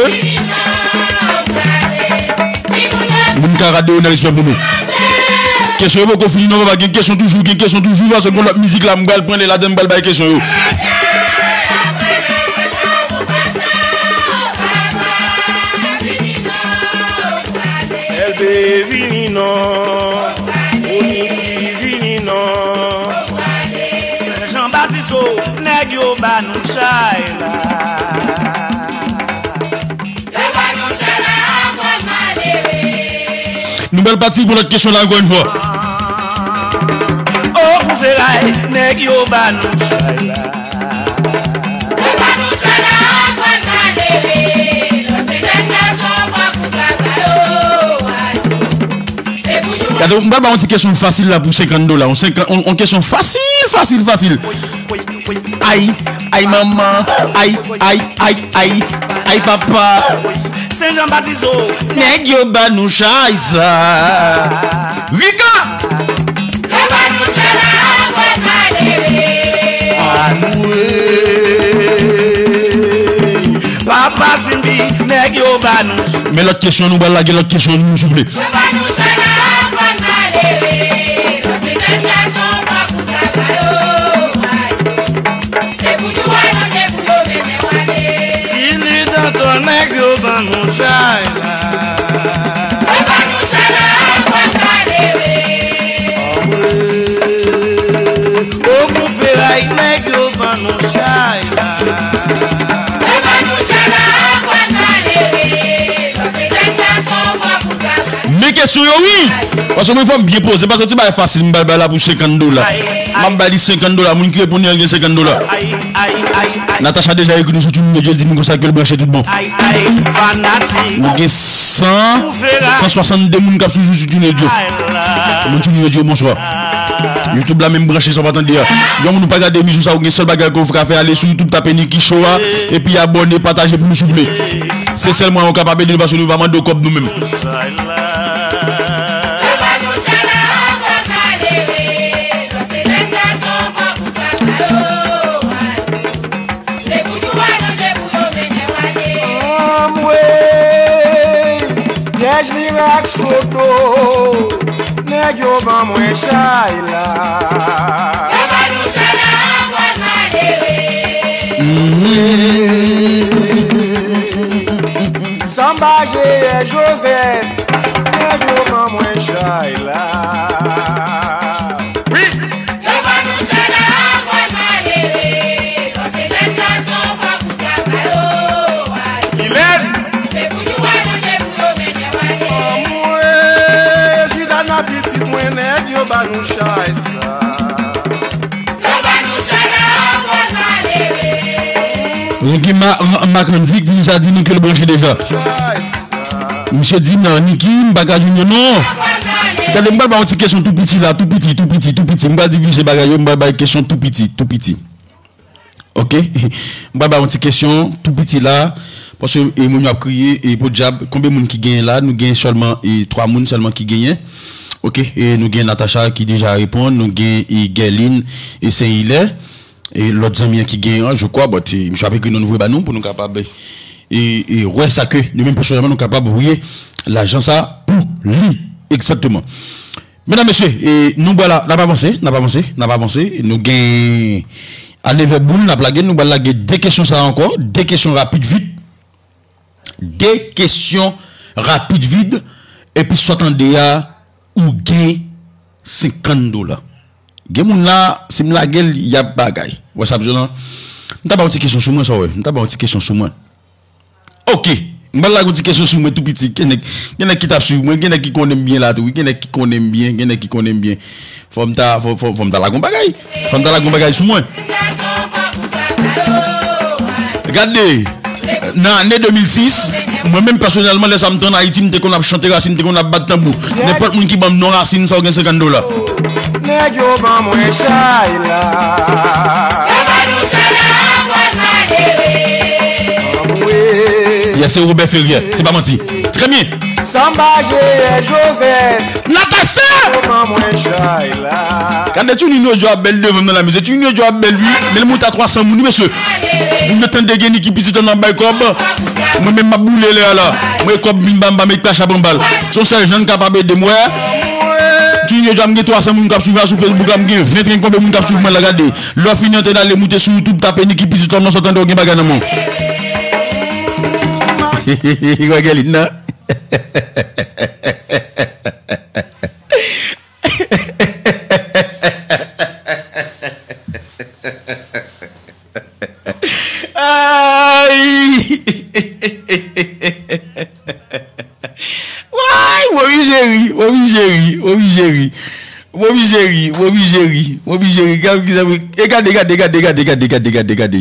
Moun Kara de onè respè pou nou. Kesyon yo poko fini non papa, gen kesyon toujou, gen kesyon toujou, paske gon lòt mizik la m pral pran li ladan m pral bay kesyon yo. Elbe vini non, Oniki vini non. Sen Jan Batis o, nèg yo ba nou chay la. Nou pral pati pou lòt kesyon la ankò yon fwa. O kou feray, nèg yo ba nou chay la. Gade, m pral ba yon ti kesyon fasil la pou senkant dola. Yon senkant, yon, yon kesyon fasil, fasil, fasil. Ay, ay manman, ay, ay, ay, ay, ay papa. Sen Jan Batis o, nèg yo ba nou chay sa. Rika! Anmwe. Papa Simbi, nèg yo ba nou. Men lòt kesyon, nou pral lage lòt kesyon, nou, souple. Sini Dantò, nèg yo ban nou chay la. Okou feray, nèg yo ban nou chay la. Men kesyon yo wi. Paske mwen fò m byen poze, paske ti bagay fasil, m bay bay la pou senkant dola. M ap bay li senkant dola, moun ki reponn li an gen senkant dola. Natacha deja ekri nou sou TuneIn Radio, l di nou konsa ke l branche tout bon. Nou gen san, san swasannde moun k ap swiv sou TuneIn Radio. Moun TuneIn Radio, bonswa. YouTube la menm branche san w pa tande a. Yon moun ou pa gade emisyon sa, ou gen sèl bagay ke w ka fè, ale sou YouTube, tape Niki Show a, epi abòne, pataje pou nou souple. Se sèl mwayen ou kapab ede nou, paske nou pa mande w kòb nou menm. Anmwey, pyèj mirak sou do, nèg yo ban mwen chay la. Sanba Jeyè Jozèf, nèg yo ban mwen chay la. Wi. Yo ban nou chay la ankò malere, paske jèn gason fòk ou travay o, ay. Kilèn. Se pou jou a manje pou yo mennen w ale. Anmwey, Jida nan pitit mwen, nèg yo ban nou chay sa. Yo ban nou chay la ankò malere. Ricky Ma-, Ma-, Makandik deja di nou ke l branche deja. Chay sa. Misye di nan Niki, m pa ka jwenn yo non. Gade, m pral ba yon ti kesyon tou piti la, tou piti, tou piti, tou piti. M pral divize bagay yo, m pral bay kesyon tou piti, tou piti. Ok? M pral ba yon ti kesyon tou piti la, paske, e, moun yo ap kriye, e, podyab, konbyen moun ki genyen la? Nou genyen sèlman, e, twa moun sèlman ki genyen. Ok? E, nou gen Natacha ki deja reponn, nou gen, e, Guerline, e, Saint Hilaire. E lòt zanmi an ki genyen an, je crois, but, e, misye ap ekri non nou voye ba nou pou nou kapab, e, e, wè sa ke nou menm pèsonèlman nou kapab voye lajan sa pou li. Egzakteman. Medam, mesye, e, nou bò la, n ap avanse, n ap avanse, n ap avanse. Nou gen a nevè boul, n ap lage, nou pral lage de kesyon sa ankò, de kesyon rapid vit. De kesyon rapid vit, epi sa w tande a, ou gen senkant dola. Gen moun la, si m lage l, y ap bagay. Wè sa m di w lan? M ta ba yon ti kesyon sou mwen, sa w wè? M ta ba yon ti kesyon sou mwen. Ok. M pral lage yon ti kesyon sou mwen tou piti. Gen nèg, gen nèg ki t ap swiv mwen, gen nèg ki konnen m byen la tou, wi. Gen nèg ki konnen m byen, gen nèg ki konnen m byen. Fò m ta, fò, fò, fò m ta lage yon bagay. Fò m ta lage yon bagay sou mwen. Gade, nan ane de mil sis, mwen menm pèsonèlman, lè sa m te ann Ayiti, m te konn ap chante rasin, m te konn ap bat tanbou. Nenpòt moun ki ban m non rasin, sa w gen senkant dola. Nèg yo ban mwen chay la. Yo ban nou chay la ankò malere. Anmwey. Yes, se Robert Ferrier, se pa manti. Trè byen. Sanba Jeyè Jozèf. Natacha! Yo ban mwen chay la. Gade Tchouninho Djo ap bèl devan m nan la, mesye. Tchouninho Djo ap bèl, wi. Men l moute a twa san moun, wi, mesye. Moun yo tande gen Niki pitit an ap bay kòb. Mwen menm m ap boule lè a la. Mwen kòb vin ba m, ba m ek pa chap anba l. Se yon sèl jan n kapab ede m, wè. Tchouninho Djo ap gen twa san moun k ap swiv la sou Facebook la, m gen ven, gen konbyen moun k ap swiv mwen la, gade. Lè w fini antre ale moute sou YouTube, tape Niki pitit an, sa w tande w gen bagay nan men w. Wè Guerline nan. Ay! Way! Mwen oblije ri, mwen oblije ri, mwen oblije ri. Mwen oblije ri, mwen oblije ri, mwen oblije ri. Gade, gade, gade, gade, gade, gade, gade, gade, gade.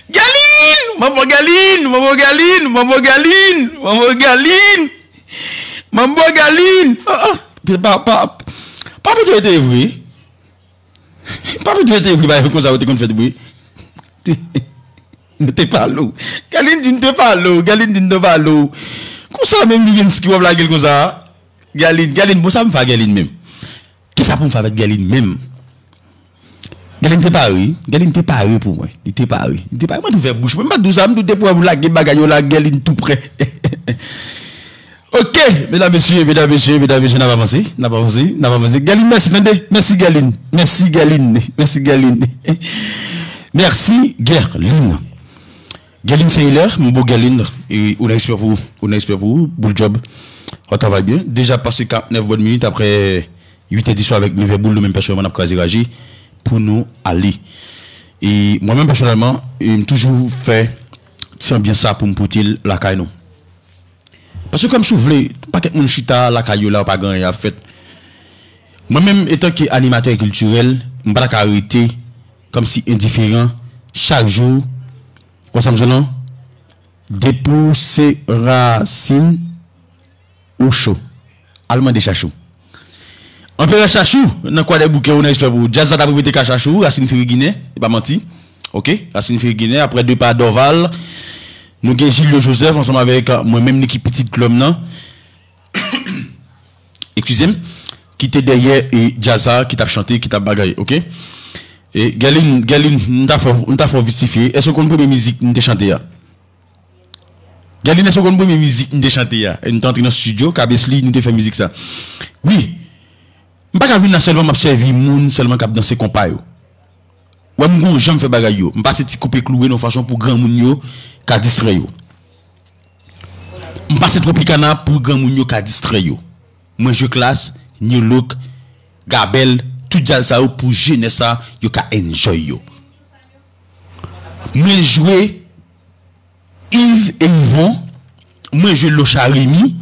Guerline! Manbo Guerline! Manbo Guerline! Manbo Guerline! Manbo Guerline! Manbo Guerline! Oh, oh. Pa, pa, pa pou te rete vre. Pa pou te rete vre, bagay konsa yo te konn fèt vre. Nou te pale w. Guerline di nou te pale w. Guerline di nou te pale w. Konsa menm li vin ki w ap lage l konsa. Guerline, Guerline, bon, sa m fè a Guerline menm? Kisa pou m fè avèk Guerline menm? Guerline te pare, wi. Guerline te pare pou mwen. Li te pare. Li te pare. Mwen tou fè bouch mwen. M pa t di w sa, m tou te prè pou lage bagay yo la, Guerline tou prè. Ok, medam, mesye, medam, mesye, medam, mesye, n ap avanse, n ap avanse, n ap avanse. Guerline, mèsi, tande. Mèsi, Guerline. Mèsi, Guerline. Mèsi, Guerline. Mèsi, Guerline. Guerline Saint Hilaire, mon beau Guerline, e, ou nan respè pou ou, ou nan respè pou ou, boul djòb. Ou travay byen. Deja pase karantnèf bòn minit apre uit è di swa avèk nevè boul, nou menm pèsonèlman n ap kraze raje pou nou ale. E mwen menm pèsonèlman, e, m toujou fè ti anbyans sa pou m pote l lakay nou. Paske kòm si w vle, yon pakèt moun chita lakay yo la, yo pa gen anyen y ap fèt. Mwen menm, etanke animatè kiltirèl, m pa ta ka rete kòmsi endiferan chak jou. Wè sa m di w lan? Depi w se rasin ou cho. Al mande Chachou. Anperè Chachou, nan Kwadèboukè, ou nan respè pou ou. Djaz la t ap repete ka Chachou, rasin Feriginen, e pa manti. Oke, rasin Feriginen, aprè depa Dorval, nou gen Julio Joseph ansanm avèk, euh, mwen menm, Niki Pitit Lòm nan. Eskize m, ki te dèyè, e, djaz sa, ki t ap chante, ki t ap bagay, oke? E, Guerline, Guerline, m ta fè, m ta fè w vistifye. Èske w konn premye mizik m te chante a? Guerline, èske w konn premye mizik m te chante a? E nou te antre nan estidyo, Kabesli, nou te fè mizik sa. Wi. M pa ka vin la sèlman m ap sèvi moun sèlman k ap danse konpa yo. Wè m gon jan m fè bagay yo. M pase Ti Koupe Kloure nan yon fason pou granmoun yo ka distrè yo. M pase Tropicana pou granmoun yo ka distrè yo. Mwen jwe Klass, New Look, Gabel, tout djaz sa yo pou jenès sa yo ka enjoy yo. Mwen jwe Yves et Yvon, mwen jwe Locha Remy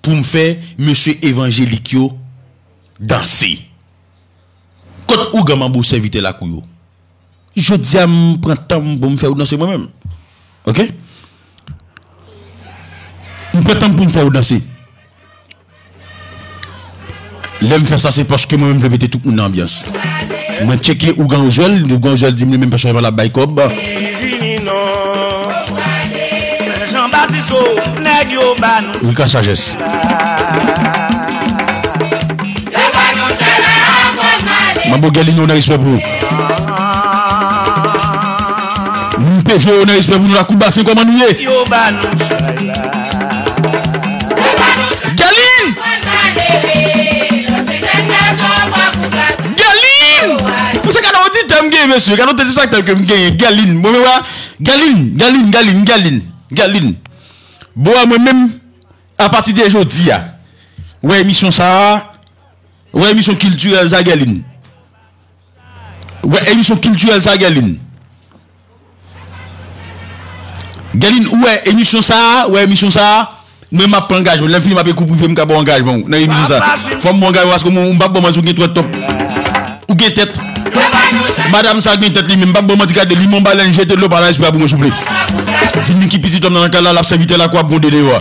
pou m fè mesye evanjelik yo danse. Kot ougan manbo sèvitè lakou yo? Jodi a, m pran tan m pou m fè yo danse mwen menm. Oke? M pran tan m pou m fè yo danse. Lè m fè sa, se paske mwen menm vle mete tout moun nan anbyans. Mwen tcheke ougan Oswell, ougan Oswell di m li menm pèsonèlman l ap bay kòb. Vini non. Sen Jan Batis o, nèg yo ba nou. Rika Sajès. Manbo Guerline, ou nan respè pou ou. Moun P V, ou nan respè pou nou, Lakou Basen, kòman nou ye? Yo ba nou chay la. Guerline! Guerline! Ou se gade oditè m genyen, mesye, gade oditè sa ke m genyen, Guerline. Mwen, mwen, Guerline, Guerline, Guerline, Guerline, Guerline. Bon, mwen menm, apati de jodi a, wè emisyon sa a, wè emisyon kiltirèl sa, Guerline. Wè emisyon kiltirèl sa, Guerline. Guerline, ou wè emisyon sa a, wè emisyon sa a, mwen m ap pran angajman. Lè m fini, m ap ekri w prive, m ka ba w angajman w nan emisyon sa a. Fò m ba w angajman paske mwen, m p ap ba w manti, ou gen twòp tòp. Ou gen tèt. Madanm sa gen tèt li menm, m p ap ba w manti, gade, limon balèn jete dlo pa nan espri a pou mwen, souple. Di Niki Pitit Lòm nan kay la, l ap sèvitè lakou ap gwonde deyò a.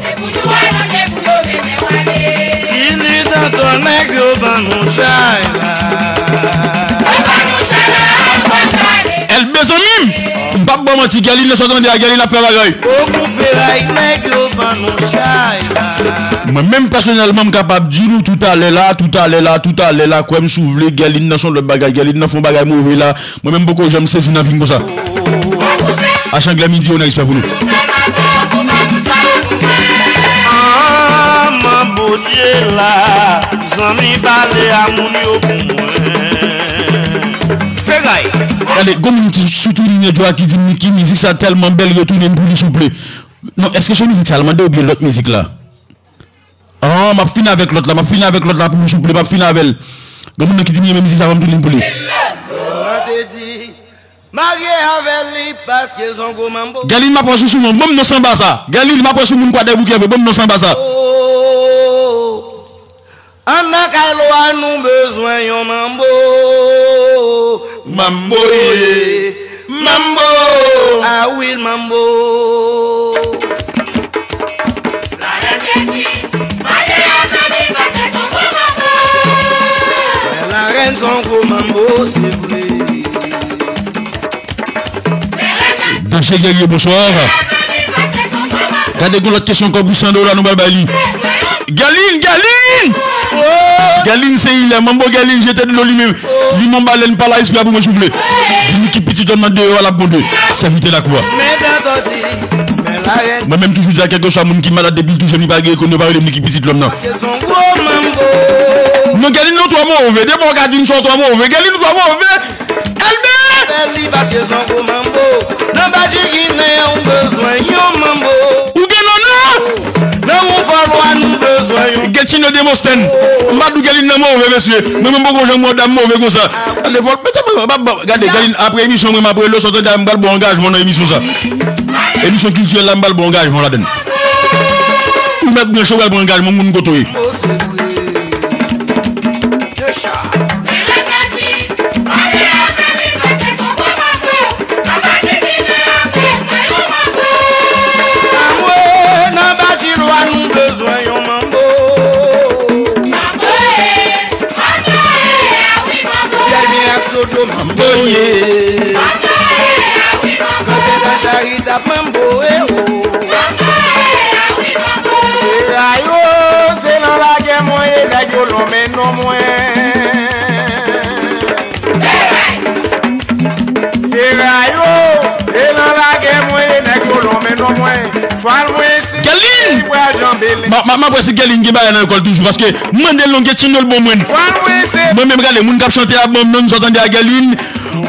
Fini tanto nèg yo ban nou chay la. Èlbe zanmi m, m p ap ba w manti, Guerline, lè sa w tande a, Guerline ap fè bagay. Okou feray nèg yo ban nou chay la. Mwen menm pèsonèlman, m kapab di nou toutalè la, toutalè la, toutalè la, kwè m si w vle, Guerline nan se yon lòt bagay, Guerline nan fè yon bagay move la. Mwen menm poko janm sezi nan vi m konsa. Achanglè midi, ou nan respè pou nou. Ah, manbo Dye la, zanmi pale a moun yo pou mwen. Feray. Gade, gon moun ki sou tout linyè djwa ki di m ki mizik sa tèlman bèl, retounen pou li souple. Non, èske se mizik sa l mande oubyen lòt mizik la? Ah, m ap fini avèk lòt la, m ap fini avèk lòt la pou mwen souple, m ap fini avè l. Gen moun nan ki di m renmen mizik sa, ban m tounen pou li. Mwen te di, marye avè li paske son gwo manbo. Guerline, m ap wè sou sou mwen, ban m non sanba sa. Guerline, m ap wè sou moun Kwadèboukè vre, ban m non sanba sa. Oh, ann nan kay lwa nou bezwen yon manbo. Manbo ye. Mambo! Ah wi, mambo! La rèn son gwo mambo, se vre. Danje Guerrier, bonswa. Gade gon lòt kesyon ankò pou san dola nou pral bay li. Guerline, Guerline! Guerline se ilè, manbo Guerline jete dlo li menm. Limon balèn pa la espri a pou mwen souple. Di Niki Pitit Lòm nan deyò a l ap gwonde. Sèvitè lakou a. Mwen menm toujou di a kèlkeswa moun ki malad depi l tou jèn li pa gen ekonomi pa rele m Niki Pitit Lòm nan. Non Guerline ou twò move. Depi w ka di m sa w twò move. Guerline ou twò move. Elbe! Fè li paske son gwo manbo. Nan baji ginen ou bezwen yon manbo. Ou gen nana? Nan yon vòlwa nou bezwen yon. Gen Chino Demostèn. M pa di w Guerline nan move mesye. Mwen menm poko janm wè dam move konsa. Gade vòl, mesye mwen pa bon. Gade Guerline apre emisyon mwen m ap rele w sòtan dayè m pral ba w angajman nan emisyon sa. Emisyon kiltirèl la m pral ba w angajman ladann. Ou mèt branche w pral pran angajman moun kote w ye. Anmwe, nan Bati Lwa nou bezwen yon manbo. Pyè Vin ak Sodo manbo ye. Nan Senta Charita manbo e o. Ferayos, se nan lagè mwen ye, nèg yo lonmen non mwen. Ferayos, se nan lagè mwen ye, nèg yo lonmen non mwen. Chwal mwen se Gèlin. Bra Janbelen. Ma, ma, ma wè si Gèlin gen bagay nan lekòl toujou, paske m mande l non, gen channel bon mwen. Chwal mwen se Mwen menm gade, moun k ap chante a ban m non, sa w tande a Gèlin.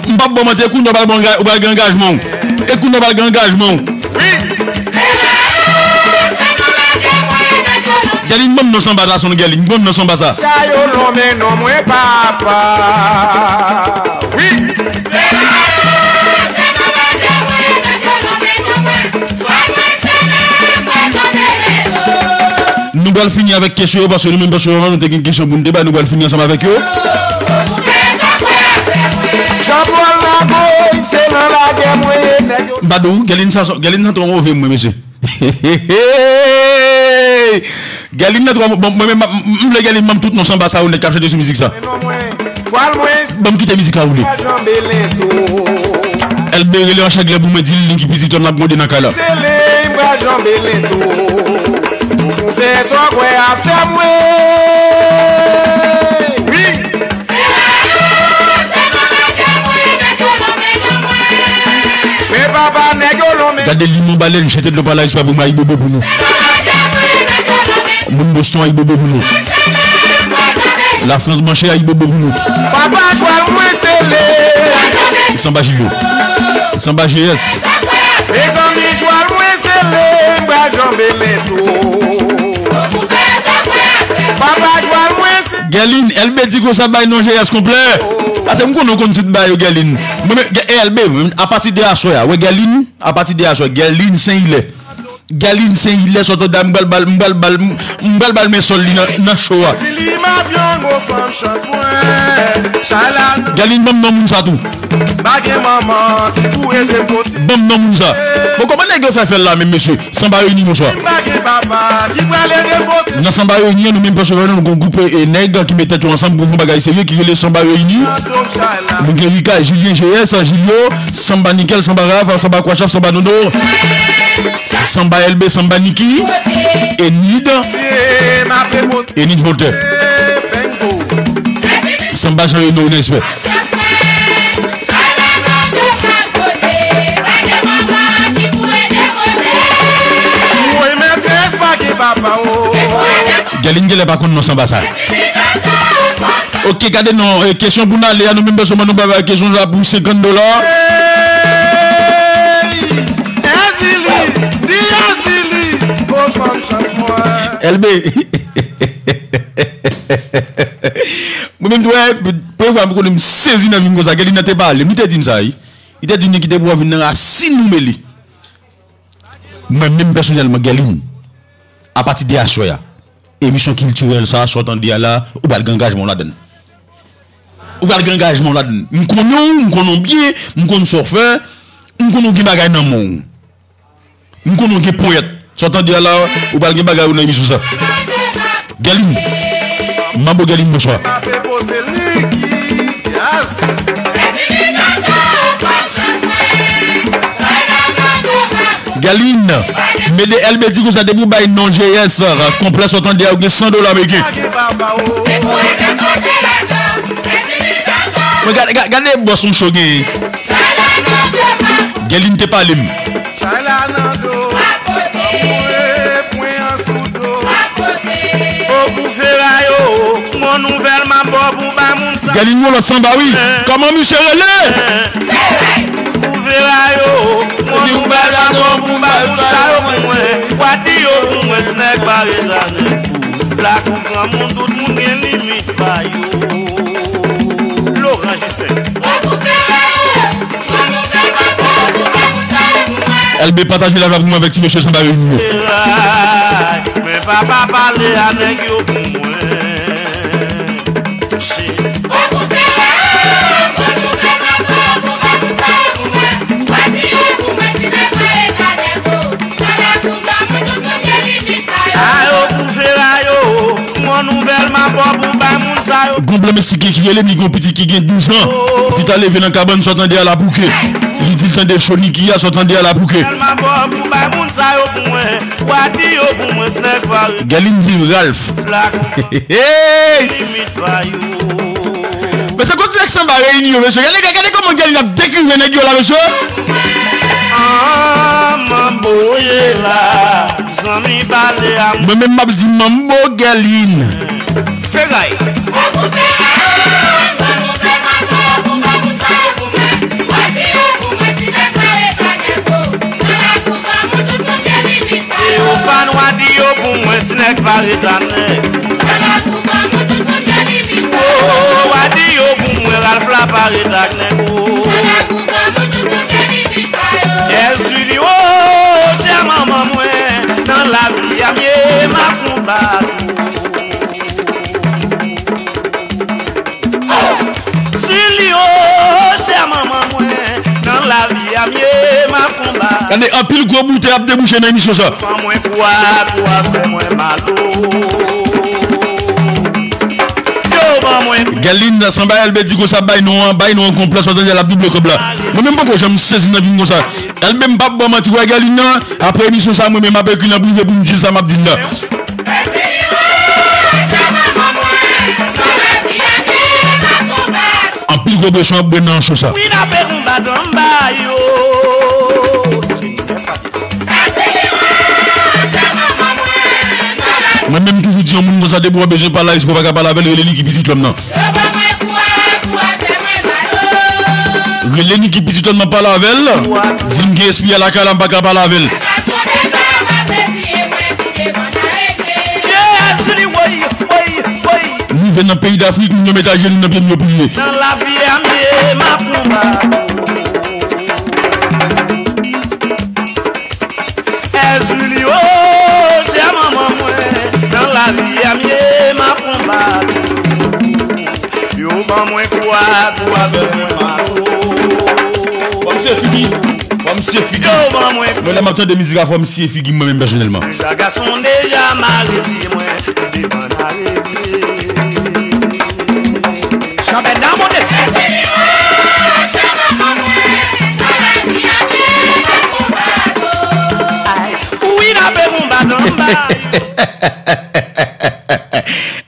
M p ap ba w manti, e kounye a w pral bon ga-, w pral gen angajman w. E kounye a w pral gen angajman w. Wi. Gèlin, ban m non sanba sa, son Gèlin, ban m non sanba sa. Sa yo lonmen non mwen papa. Wi. Nou pral fini avèk kesyon yo, paske nou menm pèsonèlman, nou te gen kesyon pou n te bay, nou pral fini ansanm avèk yo. Jean Paul Lagoy, se nan lagè mwen ye, nèg yo. M pa di w, Gèlin sa, Gèlin nan twò move, mwen, mesye. Gèlin nan twò, bon, mwen menm, m, m vle Gèlin ban m tout non sanba sa yo nèt k ap chante sou mizik sa. Ban m kite mizik la woule. Èlbe rele an changlè pou mwen, di l li ki pitit, n ap gwonde nan kay la. Sele, m pral janbe lento. Pou fè sa w kwè ap fè mwen. Wi. Men papa nèg yo lonmen. Gade Limon Balèn, jete dlo pa la, espwa pou mwen, ayibobo pou nou. Moun Boston, ayibobo pou nou. Lafrans branche, ayibobo pou nou. Papa jwal mwen sele. Sanba Jilyo. Sanba G S. Mezanmi, jwal mwen sele, m pral janbe lento. Papa jwal mwen sele. Gèlin, Èlbe di konsa bay non G S konplè. Paske m konnen w konn tout bagay yo, Gèlin. Mwen menm, Gè-, Èlbe, apati de aswè a, wè Gèlin, apati de aswè, Gèlin Sen Ilè. Gèlin Sen Ilè sòt andan, m pral bal, m pral bal, m pral bal men sòl li nan, nan cho a. Filimabyongo fanm chans mwen, chalano. Gèlin, ban m non moun sa tou. Pa gen manman ki pou ede m pote. Ban m non moun sa. Bon, kòman nèg yo fè fè l la menm, mesye? Sanba Reyini, bonswa. Pa gen papa ki pral ede m pote. Nan Sanba Reyini an, nou menm pèsonèlman, nou gon gwoup, e, nèg ki met tèt yo ansanm pou fè yon bagay serye ki rele Sanba Reyini. Nou gen Rika, Jilyen, G S, Jilyo, Sanba Nikel, Sanba Raf, Sanba Kwachap, Sanba Nono, Sanba Èlbe, Sanba Niki, Enid, Enid Voltè. Sanba Jean Reno, respè. Gèlin genlè pa konn non sanba sa. Ok, gade non, e, kesyon pou n ale a, nou menm pèsonèlman nou pa bay kesyon sa pou senkant dola. Èzili, di Èzili, o fanm chans mwen. Èlbe. Mwen menm tou, wè, premye fwa m konnen m sezi nan vi m konsa, Gèlin nan te pale m, li te di m sa, wi. Li te di m li kite pou vin nan rasin nou mele. Mwen menm pèsonèlman, Gèlin, apati de aswè a, emisyon kiltirèl sa a, sa w tande a la, ou pral gen angajman w ladan l. Ou pral gen angajman w ladan l. M konnen w, m konnen w byen, m konn sa w fè, m konnen w gen bagay nan men w. M konnen w gen ponyèt. Sa w tande a la, ou pral gen bagay ou nan emisyon sa. Gèlin. Manbo Gèlin, bonswa. Gèlin, Mede Èlbe di konsa, depi w bay non G S konplè, sa w tande a, ou gen san dola ameriken. Mwen gade, gade, gade bòs yon cho genyen. Gèlin te pale m. Chay la nan do, mwen pwen an sou do. Okou Ferayo, gon nouvèl m ap ba w pou bay moun sa. Gèlin gon lòt sanba, wi. Kòman misye rele? Okou Ferayo, gon nouvèl m ap ba w pou bay moun sa yo pou mwen. Pwati yo pou mwen, ti nèg pa ret la nèg pou. Black ou granmoun, tout moun gen limit pa yo. Laurent Gisèl. Èlbe, pataje live la pou mwen avèk ti mesye Sanba Reyini yo. Men papa pale a nèg yo pou mwen. Gon domestik ki rele m, li gon pitit ki gen douz an. Pitit la leve nan kabann, sa w tande a lapouke. Li di l tande cho Niki a, sa w tande a lapouke. Tèlman bon pou bay moun sa yo pou mwen. Wa di yo pou mwen, ti nèg pare. Gèlin di Ralph. Black. Hey! Limit pa yo. Mesye, kote nèg sanba reyini yo, mesye? Gade, gade kòman Gèlin ap dekrive nèg yo la, mesye. Ah, manbo ye la, zanmi pale a mwen. Mwen menm m ap di manbo Gèlin. Feray. Teyofàn, wa di yo pou mwen, ti nèg pa ret ak nèg. Oh, wa di yo pou mwen, Ralph la pa ret ak nèg, oh. Èzili, oh, chè manman mwen, nan lavi a m ye, m ap konbat. Sili, oh, chè manman mwen, nan lavi a m ye, m ap konbat. Gade, anpil gwo boutèy ap debouche nan emisyon sa. Ban mwen kwa, kwa fè mwen mal, oh. Yo, ban mwen. Gèlin, sanba Elbe di konsa, bay non an, bay non an konplè, sa w tande a l ap double kòb la. Mwen menm poko janm sezi nan vi m konsa. Elbe m p ap ba w manti, wè Gèlin nan, apre emisyon sa, mwen menm m ap ekri nan prive pou m di l sa m ap di l la. Anpil gwo bweson ap bwè nan cho sa. Wi, n ape konbat anba yo. Mwen menm, m toujou di yon moun konsa, depi w bezwen pale a espri, w pa ka pale avè l, rele Niki pitit lòm nan. Rele Niki pitit lòm nan, pale avè l. Di m gen espri a lakay la, m pa ka pale avè l. M rive nan peyi Dafrik, moun yo met ajenou nan pye m, yo priye. Nan lavi a m ye, m ap konbat. Èzili, oh, chè manman mwen, nan lavi a m ye, m ap konbat. Yo ban mwen kwa pou avè mwen mato. Fò m siye figi. Fò m siye figi. Yo ban mwen. Mwen, lè m ap tande mizik a, fò m siye figi m, mwen menm pèsonèlman. Deja gason deja mare zye mwen, devan n a regle. Chanpèt nan monte. Ay, wi, n ape konbat anba.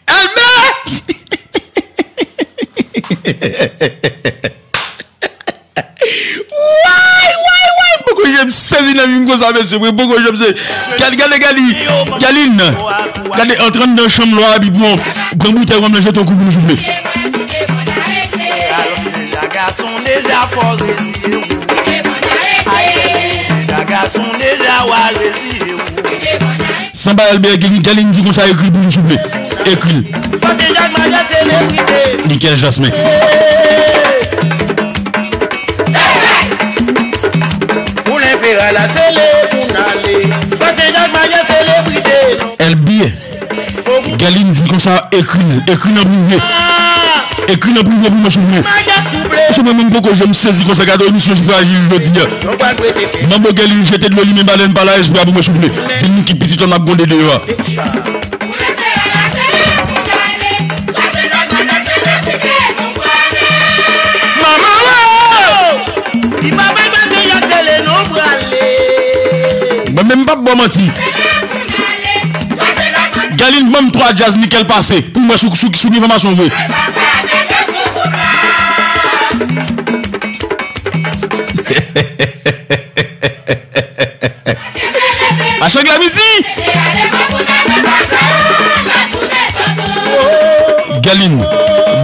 Elbe! Way, way, way, m poko janm sezi nan vi m konsa, mesye, mwen poko janm sezi. Gade, gade, gade, Gèlin, gade, antre anndan chanm lwa a, epi pran, pran boutèy wòm nan, jete yon kou pou nou soufle. Alò, deja gason, deja fò reziye w. Ay, deja gason, deja wa reziye w. Sanba Elbe, Gèlin, Gèlin di konsa, ekri l pou nou, souple. Ekri l. Michel Jasmin. Elbe, Gèlin di konsa, ekri l, ekri l an prive. Ekri nan prive pou mwen, souple. Souple, mwen poko janm sezi konsa, gade emisyon Frajil jodi a. Manbo Gèlin jete dlo li, men balèn pa la espri a pou mwen, souple. Di m ki pitit lòm ap gwonde deyò a. Manman, oh! Mwen menm m p ap ba w manti. Gèlin ban m twa djaz Michel pase pou m wè si, si, si enfòmasyon vre. A chak la midi. Gèlin,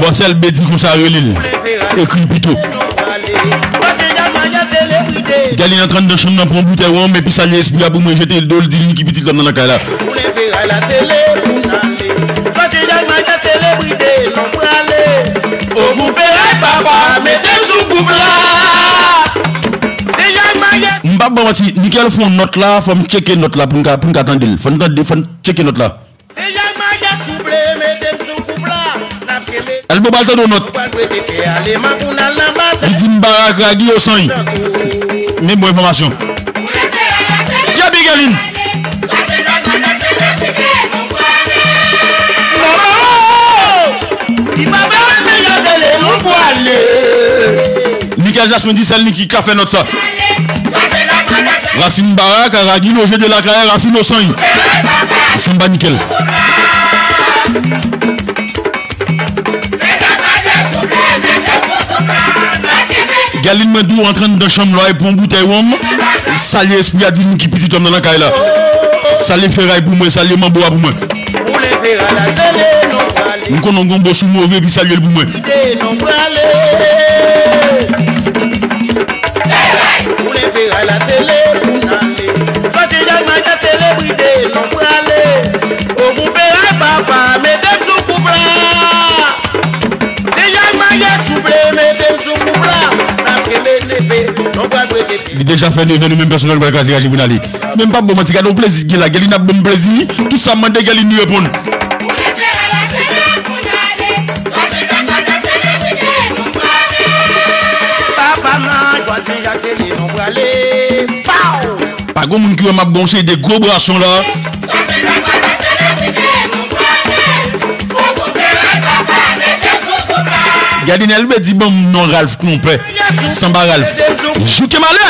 bòs Elbe di konsa rele l. Ekri l pito. Gèlin antre anndan chanm nan, pran boutèy wonm, epi salye espri a pou mwen, jete l do l, di l ki pitit lòm nan nan kay la. M p ap ba w manti, Michel fè yon nòt la, fò m tcheke nòt la pou m ka, pou m ka tande l. Fò n tande, fò n tcheke nòt la. Elbe pral tande yon nòt. Li di m barak ragi yo sanny. Men bon enfòmasyon. Djabi Gèlin. Manman, oh! Li pa Jasmin di sèl li ki ka fè nòt sa. Rasin Barak, Aragi, Loje de Lakayè, Rasin Osany. Sanba Nikèl. Gèlin, mwen di w antre anndan chanm lwa e pran yon boutèy wonm. Salye espri a, di nou ki pitit wonm nan nan kay la. Salye feray pou mwen, salye manbo a pou mwen. M konnen w gon bòs ou move, epi salye l pou mwen. Li deja fè nevè, nou menm pèsonèl, nou pral kraze raje pou n ale. Men m p ap ba w manti, gade yon plezi k gen la. Gèlin ap ban m plezi. Tout sa m mande Gèlin, li reponn. Papa nan Jwa Senjak, se li nou prale. Pow! Pa gon moun ki wè m ap ba w yon seri de gwo brason la. Gade Nelbe di ban m non Ralph Klonpè. Sanba Ralph. Jouke malè.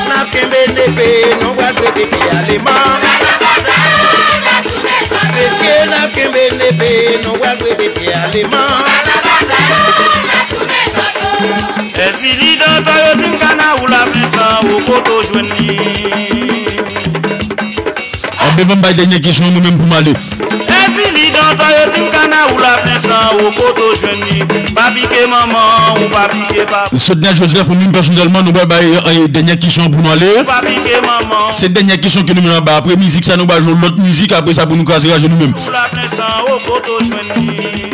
N ap kenbe nepe, nou pral prete pye aleman. Mesye, n ap kenbe nepe, nou pral prete pye aleman. Èzili dantò yo di m kana ou la plen san, o kote w jwenn li. Anben, ban m bay dènye kesyon mwen menm pou m ale. Èzili dantò yo di m kana ou la plen san, o kote w jwenn li. Pa pike manman, ou pa pike papa. Sodnè Joseph, mwen menm pèsonèlman, nou pral bay, eh, dènye kesyon pou nou ale. Ou pa pike manman. Se dènye kesyon ke nou menm ap bay. Apre mizik sa, nou pral jwe lòt mizik. Apre sa, pou nou kraze raje nou menm. Ou la plen san, o kote w jwenn li.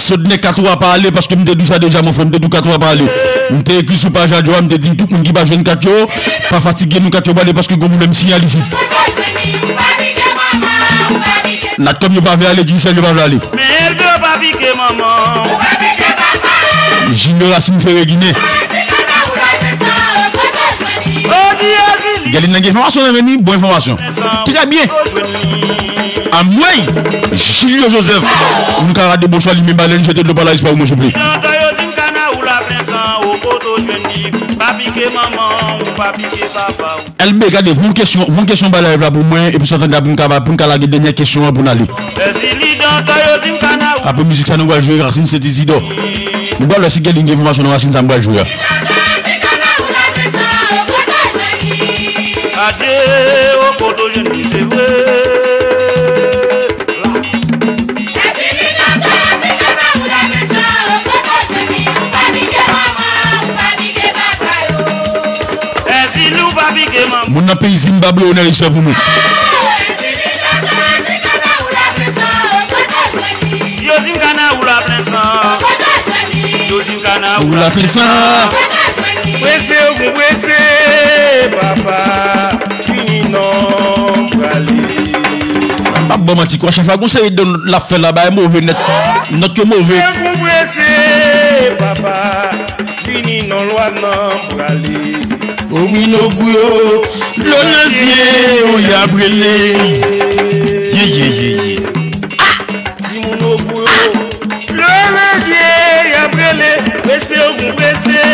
Sodnè, Katwa pa ale, paske m te di w sa deja, mon frè, m te di w Katwa pa ale. M te ekri sou paj radyo a, m te di tout moun ki pa jwenn kat yo, pa fatige nou, kat yo pa ale, paske gon pwoblèm siyal isit. Natcom yo pa vle ale, Digicel yo pa vle ale. Men Elvio pa pike manman. Junior Racine Ferre Ginen. Gèlin nan gen enfòmasyon nan men li, bon enfòmasyon. Trè byen. Anmwey! Julio Joseph. Nou ka rate bonswa li, men balèn jete dlo pa la espwa pou mwen souple. Elbe, gade, voye kesyon, voye kesyon ba live la pou mwen, epi sa tande pou m ka, pou m ka lage dènyè kesyon an pou n ale. Apre mizik sa, nou pral jwe Rasin Sent Izidò. Nou pral wè si Gèlin gen enfòmasyon nan rasin sa m pral jwe a. Adye, o kote w jwenn li, se vre. Moun nan peyi Zimbabwe, onè, respè pou nou. Yo di m kana ou la plen san. Yo di m kana ou la plen san. Prese ou gon prese, papa. Vini non prale. M p ap ba w manti, Kwa Chèf la gon seri de nòt l ap fè la, bagay move nèt. Nòt yo move. Prese ou gon prese, papa. Vini non lwa nan prale. O wi non pou yo, dlo nan zye yo y ap rele. Ye, ye, ye, ye. Timoun o pou yo, dlo nan zye y ap rele. Prese ou gon prese,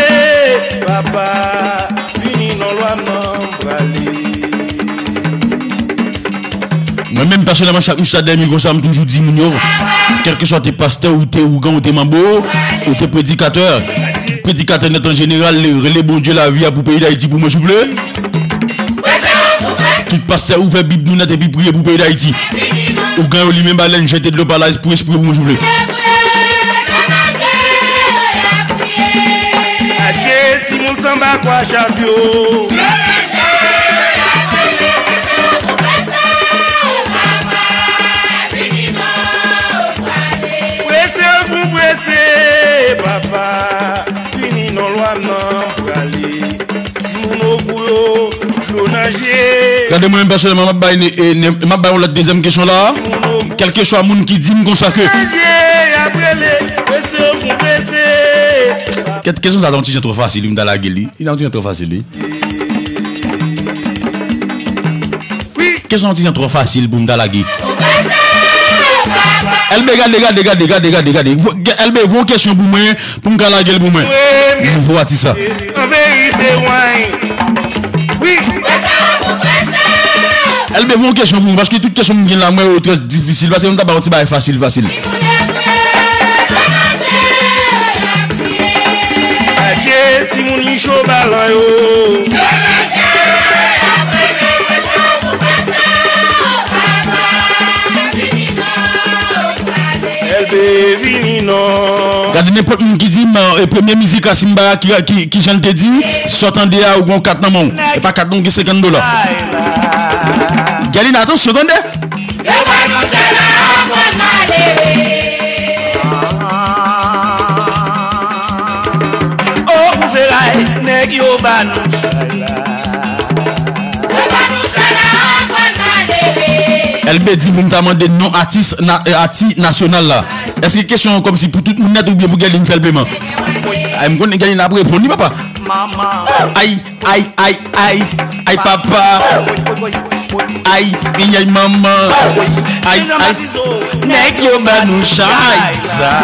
papa. Vini non lwa nan prale. Mwen menm pèsonèlman, chak jou sa dèyè mikwo sa, m toujou di moun yo, kèlkeswa te pastè, ou te ougan, ou te manbo, ou te predikatè, predikatè nèt an jeneral, rele Bondye lavi a pou peyi Dayiti pou mwen, souple. Tout pastè, ouvè Bib nou nèt epi priye pou peyi Dayiti. Ougan yo limen balèn, jete dlo pa la pou espri pou mwen, souple. Adye, timoun sanba Kwa Chèf yo. Prese pou prese, papa. Vini non lwa nan prale. Timoun o pou yo, dlo nan je. Gade mwen menm pèsonèlman, m ap bay ne, e, ne, m ap bay yon lòt dezyèm kesyon la. Kèlkeswa moun ki di m konsa ke. Nan je y ap rele, prese ou gon prese. Kèt kesyon sa ta yon ti jan twò fasil, wi, m ta lage li. Li ta yon ti jan twò fasil, wi. Kesyon an ti jan twò fasil pou m ta lage. Elbe, gade, gade, gade, gade, gade, gade. Vo- ge- Elbe, voye yon kesyon pou mwen, pou m ka lage l pou mwen. Nouvo atis la. An verite, wi. Wi. Elbe, voye yon kesyon pou mwen, paske tout kesyon m gen la, mwen yo trè difisil, paske m ta ba yon ti bagay fasil, fasil. Adye, timoun micho balan yo. Elbe vini non. Gade nenpòt moun ki di m, e, premye mizik Racine Barra ki, ki, ki jan l te di, sa w tande a ou gon kat nan men w. E pa kat non, ou gen senkant dola. Gade, atansyon, tande. Yo pa nou chè la ankò malere. O, pou feray, nèg yo ba nou chay la. Yo pa nou chè la ankò malere. Elbe di pou m ta mande non atis na, eh, ati nasyonal la. Èske kesyon an kòmsi pou tout moun nèt oubyen pou Guerline sèlman? Ay, m konnen Guerline ap reponn li, papa. Ay, ay, ay, ay, ay, papa. Ay, ay, ay, manman. Ay, ay. Nèg yo ba nou chay sa.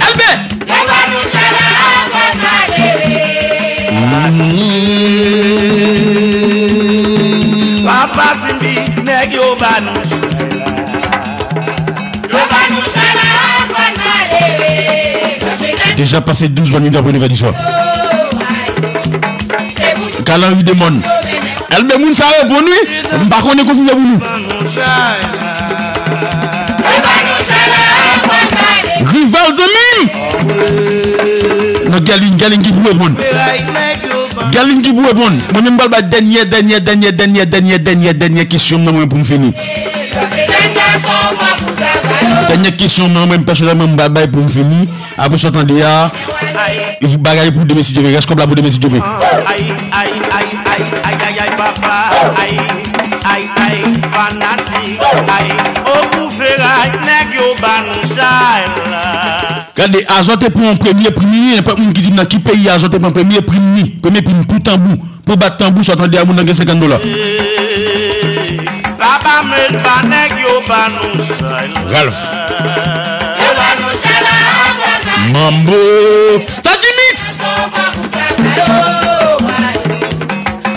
Elbe! Papa Simbi, nèg yo ba nou chay la. Deja pase douz minit apre nèf è di swa. Kalan Ridemòn. Elbe, moun sa reponn wi. M pa konnen konfime pou nou. Rival zanmi m. Non, Guerline, Guerline ki pou reponn. Guerline ki pou reponn. Mwen menm m pral bay dènyè, dènyè, dènyè, dènyè, dènyè, dènyè, dènyè kesyon nan mwen pou m fini. Dènyè kesyon nan mwen pèsonèlman m pral bay pou m fini. Apre sa w tande a, bagay pou demen si Dye vle. Rès kòb la pou demen si Dye vle. Ay, ay, ay, ay, ay, ay, ay, ay, papa. Ay, ay, ay, fanatik. Ay, o pou feray, nèg yo ba nou chay la. Gade, Azò te pran yon premye prim li, nenpòt moun ki di m nan ki peyi Azò te pran premye prim li, premye prim pou tanbou, pou bat tanbou, sa w tande a moun nan gen senkant dola. Papa Melba, nèg yo ba nou chay la. Ralph. Yo ba nou chay la. Mambo. Stadji Mix.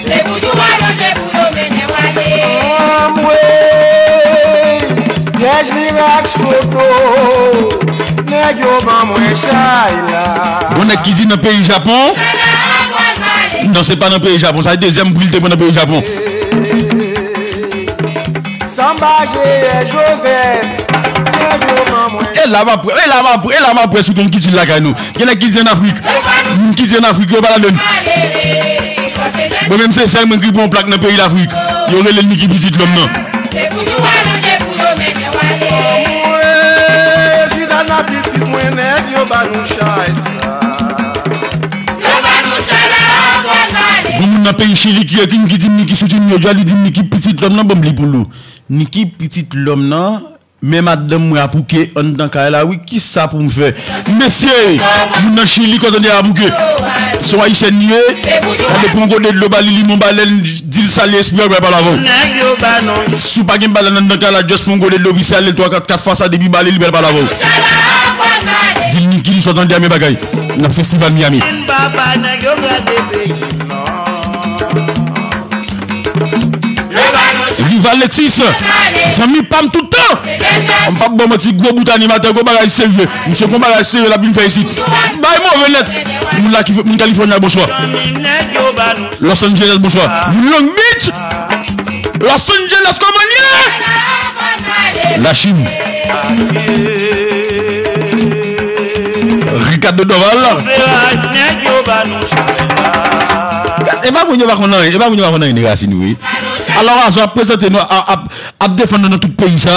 Se pou jou alonje pou yo mennen w ale. Anmwey, pyèj mirak sou do, nèg yo ban mwen chay la. Gon nèg ki di nan peyi Japon. Non, se pa nan peyi Japon, sa se dezyèm pri l te pran nan peyi Japon. Sanba Jeyè Jozèf, nèg yo ban mwen. E la m ap, e la m ap, e la m ap wè si w konn kilti lakay nou. Gen nèg ki di ann Afrik. Moun ki di ann Afrik, yo pa ladann. Mwen menm se sèl mwen ki pran yon plak nan peyi Lafrik. Yo rele l Niki Pitit Lòm nan. Mwen, chita nan pitit mwen, nèg yo ba nou chay sa. Gon moun nan peyi Chili ki ekri m, ki di m Niki sou Tini, yo di a li di m Niki Pitit Lòm nan, ban m li pou l ou. Niki Pitit Lòm nan, men madanm mwen abouke anndan kay la wi, kisa pou m fè? Mesye, moun nan Chili kontan de abouke. Se yon ayisyèn li ye. Gade, pran yon gode dlo ba li, limon ba l, di l salye espri a, l pral pale avè w. Si w pa gen balèn anndan kay la, just pran yon gode dlo, vise ale l twa, kat, kat fwa sa, depi bale, li pral pale avè w. Di l Niki, li sot anndan Miami bagay. Nan festival Miami. Rival Lexus, zanmi pa m tout tan. M p ap ba w manti, gwo bout animatè, gwo bagay serye. Misye gon bagay serye l ap vin fè isit. Bay move nèt. Moun la ki, moun California, bonswa. Los Angeles, bonswa. Moun Long Beach, Los Angeles, kòman n ye? Lachin. Ricardo Dorval. E pa moun yo pa konn anyen, e pa moun yo pa konn anyen de rasin wi. Alò, Azò ap prezante nou, ap, ap, ap defann nou nan tout peyi sa,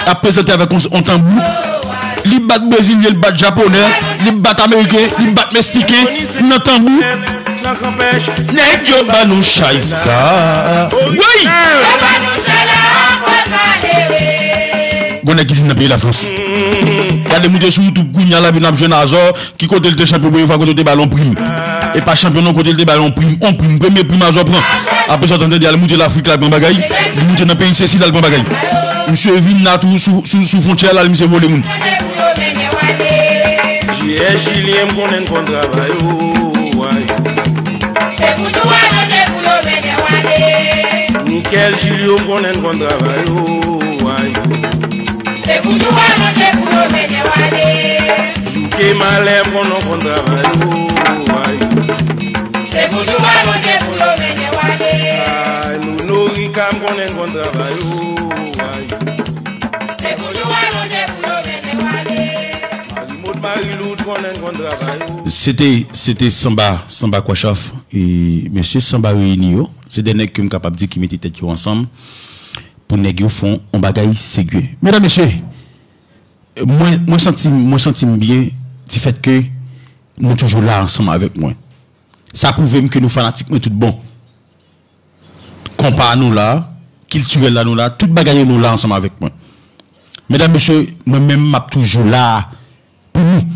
ap prezante avèk on, on tanbou. Li bat brezilyen, li bat japonè, li bat ameriken, li bat meksiken nan tanbou. Nèg yo ba nou chay sa. Wi! Gon nèg ki di m nan peyi Lafrans. Gade moun yo sou YouTube kounye a la, epi n ap jwenn Azò, ki kote l te chanpyon premye fwa, kote l te ba l on prim. E pa chanpyon non, kote l te ba l on prim, on prim, premye prim Azò pran. Apre sa, w ap tande, al moute Lafrik la, al pran bagay. Li moute nan peyi Sesil, al pran bagay. Misye vin la tou sou, sou, sou fwontyè la, misye vole moun. J S Julien, m konnen n konn travay, o, ay. Se pou jou alonje pou yo mennen w ale. Michel Julio, m konnen n konn travay, o, ay. Se pou jou alonje pou yo mennen w ale. Jouke malè, m konnen w konn travay, o, ay. Se pou jou alonje pou yo mennen w ale. Ay, Nono Rika, m konnen n konn travay, o, ay. Se pou jou alonje pou yo mennen w ale. Marimot Marilou, m konnen n konn travay, o. Se te, se te Sanba, Sanba Kwachaf, e mesye Sanba Reyini yo, se de nèg ke m kapab di ki mete tèt yo ansanm pou nèg yo fè yon bagay serye. Medam, mesye, mwen, mwen santi, mwen santi m byen, di fèt ke nou toujou la ansanm avèk mwen. Sa pwouve m ke nou fanatik mwen tout bon. Konpa nou la, kiltirèl la nou la, tout bagay yo nou la ansanm avèk mwen. Medam, mesye, mwen menm m ap toujou la pou nou,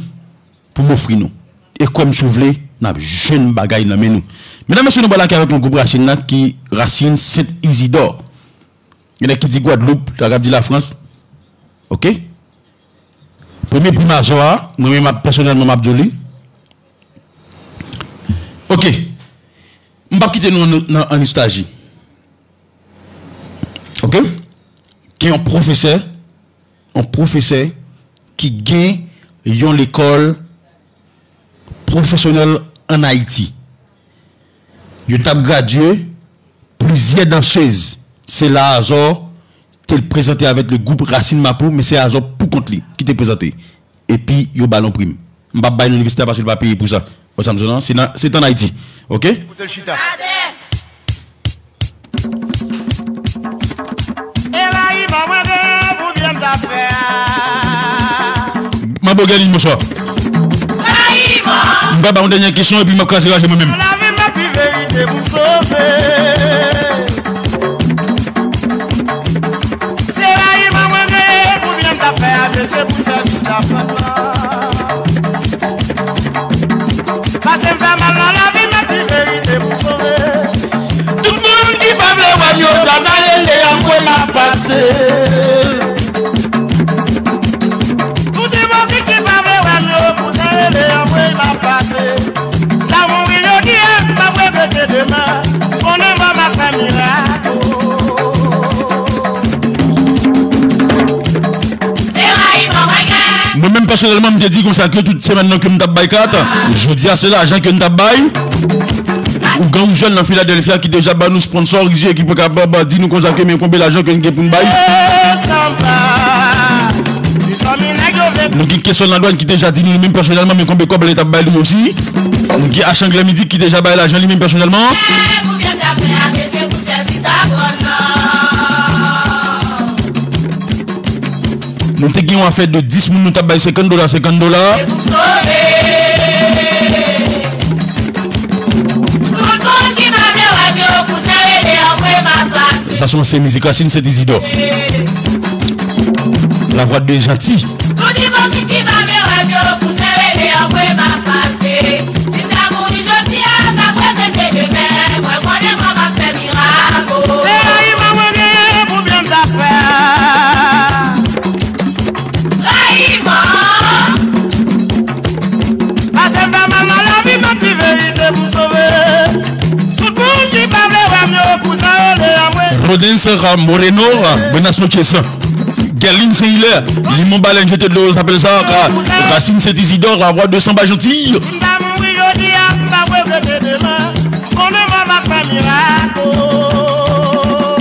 pou m ofri nou. E kwè m si w vle, n ap jwenn bagay nan men nou. Medam, mesye, nou pral lage avèk yon gwoup rasin la ki rasin Sent Izidò. Gen nèg ki di Gwadloup, sa k ap di Lafrans. Oke? Premye pri Mazò a, mwen menm m ap pèsonèlman m ap di w li. Oke. M p ap kite nou nan, nan, an nostaji. Oke? Gen yon pwofesè, yon pwofesè ki gen yon lekòl pwofesyonèl ann Ayiti. Yo t ap gradye plizyè dansez. Se la Azò te prezante avèk le gwoup Rasin Mapou, men se Azò pou kont li ki te prezante. Epi yo ba l yon prim. M p ap bay non inivèsite a paske l pa peye pou sa. Wè sa m di w lan, se nan, se t ann Ayiti. Oke? Kote l chita. Elayiman mwen gen pou byen m ta fè a. Manbo Gèlin, bonswa. M va ba yon dènye kesyon epi m ap kraze raje mwen menm. Lavi m epi verite pou sove. Se rayiman mwen gen pou byen m ta fè a, men se pou sèvis la fè. Pase m fè mal nan lavi m epi verite pou sove. Tout moun ki pa vle wè m yo, ta ta rele anmwe m ap pase. Tout ipokrit ki pa vle wè m yo, pou sa rele anmwe m ap pase. N a mouri jodi a, m p ap regrete demen. Konnen mò m ap fè mirak. Mwen menm pèsonèlman, m te di konsa ke tout semèn nan ke m t ap bay kat, jodi a se lajan ke n t ap bay. Ougan Ouzèl nan Filadèlfya ki deja ba nou sponsor, ki kapab di nou konsa ke men konbe lajan ke n gen pou n bay. Nou gen kesyon nan dwàn ki deja di nou, nou menm pèsonèlman, men konbe kòb lè t ap bay nou osi. Nou gen Achanglè Midi ki deja bay lajan li menm pèsonèlman. Nou te gen yon afè de dis moun, nou t ap bay senkant dola, senkant dola. Sa se yon se mizik Rasin Sent Izidò. La voix de Jeanty. Se rayiman mwen genyen pou byen m ta fè a. Rayiman. Pase m fè mal nan lavi m, ap di verite pou sove. Tout moun ki pa vle wè m yo, pou sa rele anmwe. Rodens Moreno, buenas noches. Guerline Saint-Hilaire, Limon Baleine, Jeté de l'eau, s'appelle ça, Ra-, Racine Saint-Isidore, la voix de Samba Gentil. Si m ta mouri jodi a, m p ap regrete demen. Konnen mò m ap fè mirak, oh.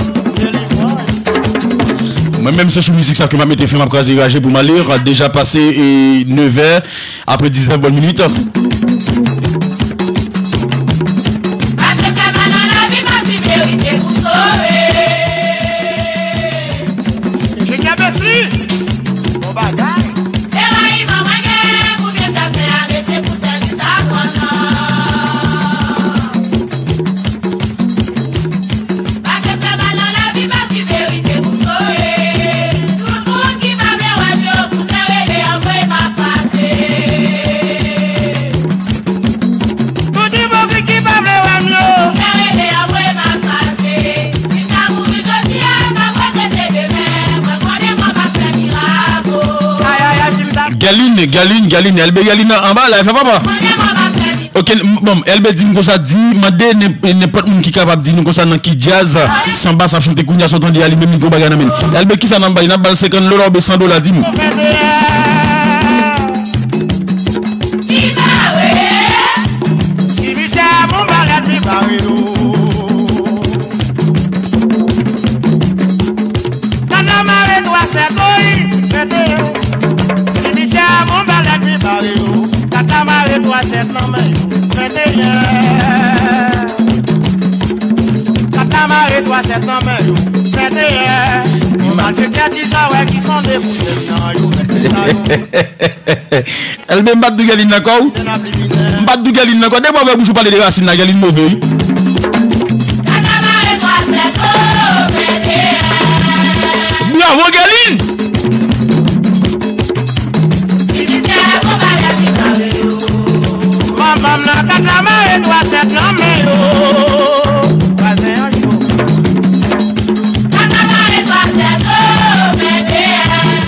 Mwen menm, se sou mizik sa ke m ap mete fen, m ap kraze raje pou m ale. Deja pase, e, nevè, apre diznèf bòn minit. Pase fè mal nan lavi m, ap di verite pou sove. Enjenyè Bessie, bon bagay. Se rayiman mwen gen pou byen m t ap fè a, men se pou sèvis a Bondye. Pase fè mal nan lavi m, ap di verite pou sove. Tout moun ki pa vle wè m yo, pou sa rele anmwe m ap pase. Galine, Galine, Galine, Elbe Galine anba la, fè papa. Ok, m- bon, Elbe di m konsa, di, mande nen- nenpòt moun ki kapab di nou konsa nan ki djaz, sanba sa ap chante kounye a, sa w tande a, li menm li gon bagay nan men l. Elbe, kisa n ap ba li? N ap ba l senkant dola oubyen san dola, di m. Simityè a bon bagay, li bare yo. Tata mare twa sèt, oy, mete yo. Simityè a bon bagay, li bare yo. Tata mare twa sèt nan men yo, mete yo. Tata mare twa sèt nan men yo, mete yo. Yo malfektè ti sa wè ki sonde pou sèt nan yo, mete sa yo. Elbe, m pa t di w Galine nan kò w. M pa t di w Galine nan kò w. Depi w avè bouch ou pale de rasin la, Galine move, wi. Bravo, Galine! Manman m nan tata mare twa sèt nan men yo. Vwazen an cho.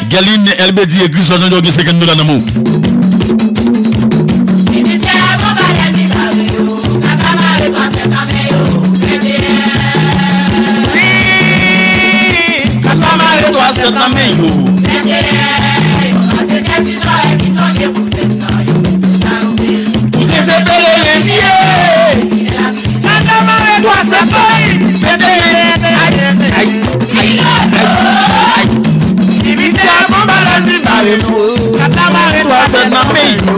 Galine, Elbe di egri sa jan yo gen senkant dola nan men w. Tata mare twa sèt nan men yo. Kouzen se pele men l ye. Tata mare twa sèt, ay, mete men, ay, ay, ay, ay. Simityè a bon bagay, li bare nou. Tata mare twa sèt nan men yo.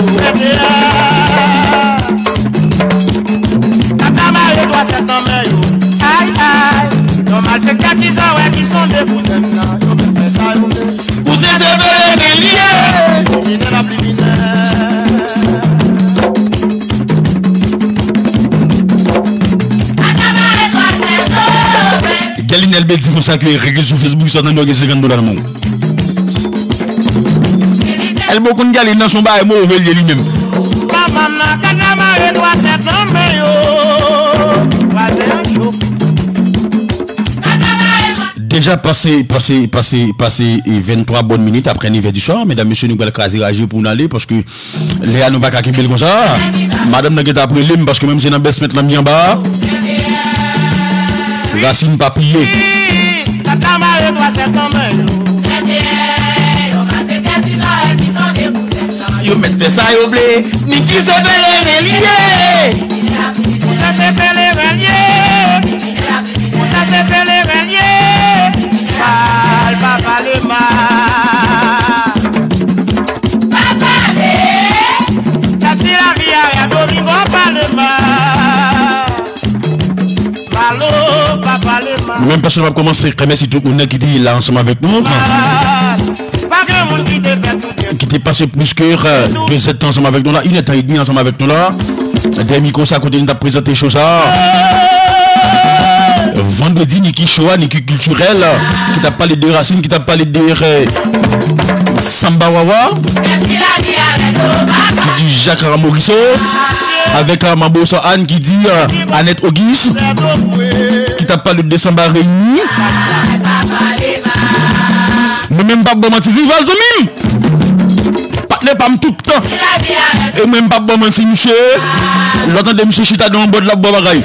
Tata mare twa sèt nan men yo. Ay, ay. Yon malfektè ki sa wè ki sonde kouzen nan. Yo vle fè sa yo vle. Kouzen se pele men l ye. Kriminèl ap kriminèl. Galine, Elbe di konsa ke rete sou Facebook, sa w tande w gen senkant dola nan men w. Elbe, ou konn Galine nan se yon bagay move l ye li menm. Manman m nan tata mare twa sèt nan men yo. Vwazen an cho. Deja pase, pase, pase, pase, e, venntwa bòn minit apre nèf è di swa. Medam, mesye, nou pral kraze raje pou n ale, paske lè a nou pa ka kenbe l konsa. Madanm nan gentan ap rele m, paske mwen menm se nan basement lan m ye anba a. Rasin pa pliye. Tata mare twa sèt nan men yo. Yo mèt fè sa yo vle. Niki se pele men l ye. Kouzen se pele men l ye. Kouzen se pele men l ye. Mal pa pale mal. Pa pale. Tèt si lavi a, a Domingo pale mal. Palo, pa pale mal. Mwen menm pèsonèlman, m ap kòmanse remèsye tout moun nan ki te la ansanm avèk nou. Pa gen moun ki te fè tout. Ki te pase plis ke, euh, de zèdtan ansanm avèk nou la, inèdtan edmi ansanm avèk nou la. Dèyè mikwo sa kote nou t ap prezante cho sa. Vandredi, Niki Show a, Niki Kiltirèl, ki t ap pale de rasin, ki t ap pale de, euh, Samba Wawa, ki di Jacques Morisseau, avèk, euh, Manbo San Ann ki di, euh, Annette Auguste, ki t ap pale de Samba Reyini. Mwen menm m p ap ba w manti, rival zanmi m. Patnè pa m tout tan. E mwen m p ap ba w manti, misye. Lè w tande misye chita nan yon bòd, l ap ba w bagay.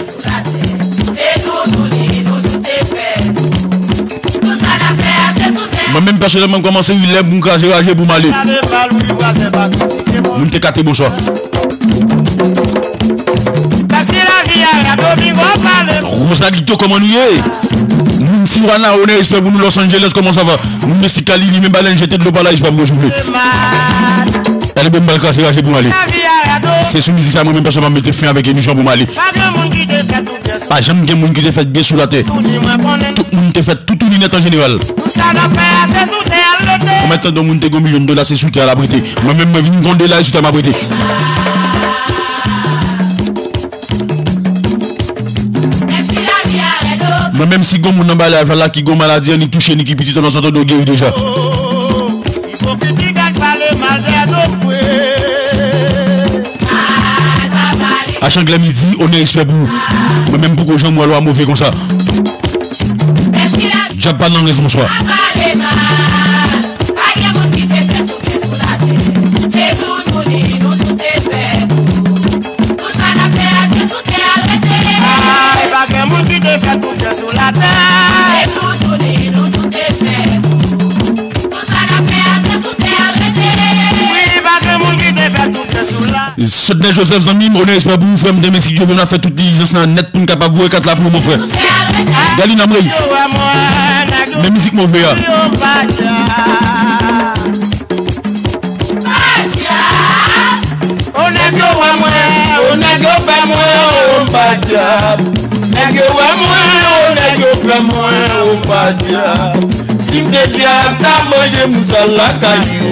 Mwen menm pèsonèlman, m kòmanse wi lè pou m kraze raje pou m ale. Moun te kate bonswa. Rosalito, kòman nou ye? Moun Tijuana, onè, respè pou nou, Los Angeles, kòman sa va? Moun Mexicali, li menm, ba lè n jete dlo pa la, respè pou mwen, souple. Tande, bon, m pral kraze raje pou m ale. Se sou mizik sa mwen menm pèsonèlman m mete fen avèk emisyon pou m ale. Pa janm gen moun ki te fèt byen sou latè. Tout moun te fèt toutouni nèt an jeneral. Ou mèt tande yon moun te gen yon milyon dola, se sou tè a l ap rete. Mwen menm, mwen vin gen yon dola, e sou tè m ap rete. Mwen menm, si gen moun nan bay live la ki gen maladi an, ni touche, ni ki pitit an, nou santi nou geri deja. Ipokrit ki gad pale mal dèyè do fwe. Achanglè midi, onè, respè pou ou. Mwen menm poko janm wè lwa move konsa. Dyab pa nan rezon swa. Pa pale mal. Pa gen moun ki te fè tout sou latè. Sodney Joseph, zanmi m, onè respè pou ou, frè m, demen si Dye vle, n ap fè tout dilijans la nèt pou n kapab voye kat la pou ou, mon frè. Galin Amwey. Men mizik move a. O nèg yo wè mwen, o nèg yo fè mwen, o pa dyab. Nèg yo wè mwen, o nèg yo fè mwen, o pa dyab. Si m te dyab, m ta manje moun sa lakay yo.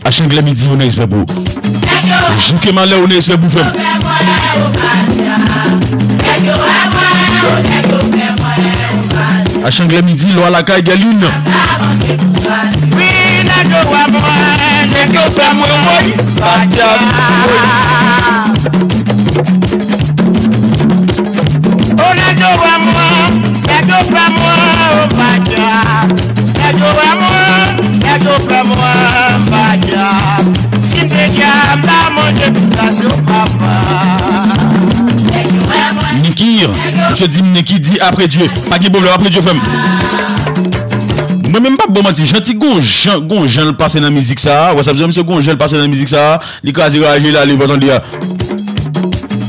Achanglè Midi, onè respè pou ou. Jouke Malè, onè respè pou ou, frè m. Achanglè Midi, lwa lakay, Gèlin. Wi, nèg yo wè mwen, nèg yo fè mwen woy, pa dyab, woy. O nèg yo wè mwen, nèg yo fè mwen, o pa dyab. Nèg yo wè mwen, nèg yo fè mwen, pa dyab. Si m te dyab, m ta manje tout gras yo, papa. Niki, misye di m Niki di apre Dye. Pa gen pwoblèm, apre Dye, frè m. Mwen menm, m p ap ba w manti, Jeanty gon jan, gon jan l pase nan mizik sa a. Wè sa m di w, misye gon jan l pase nan mizik sa a. Li kraze raje, l ale, w pa tande a.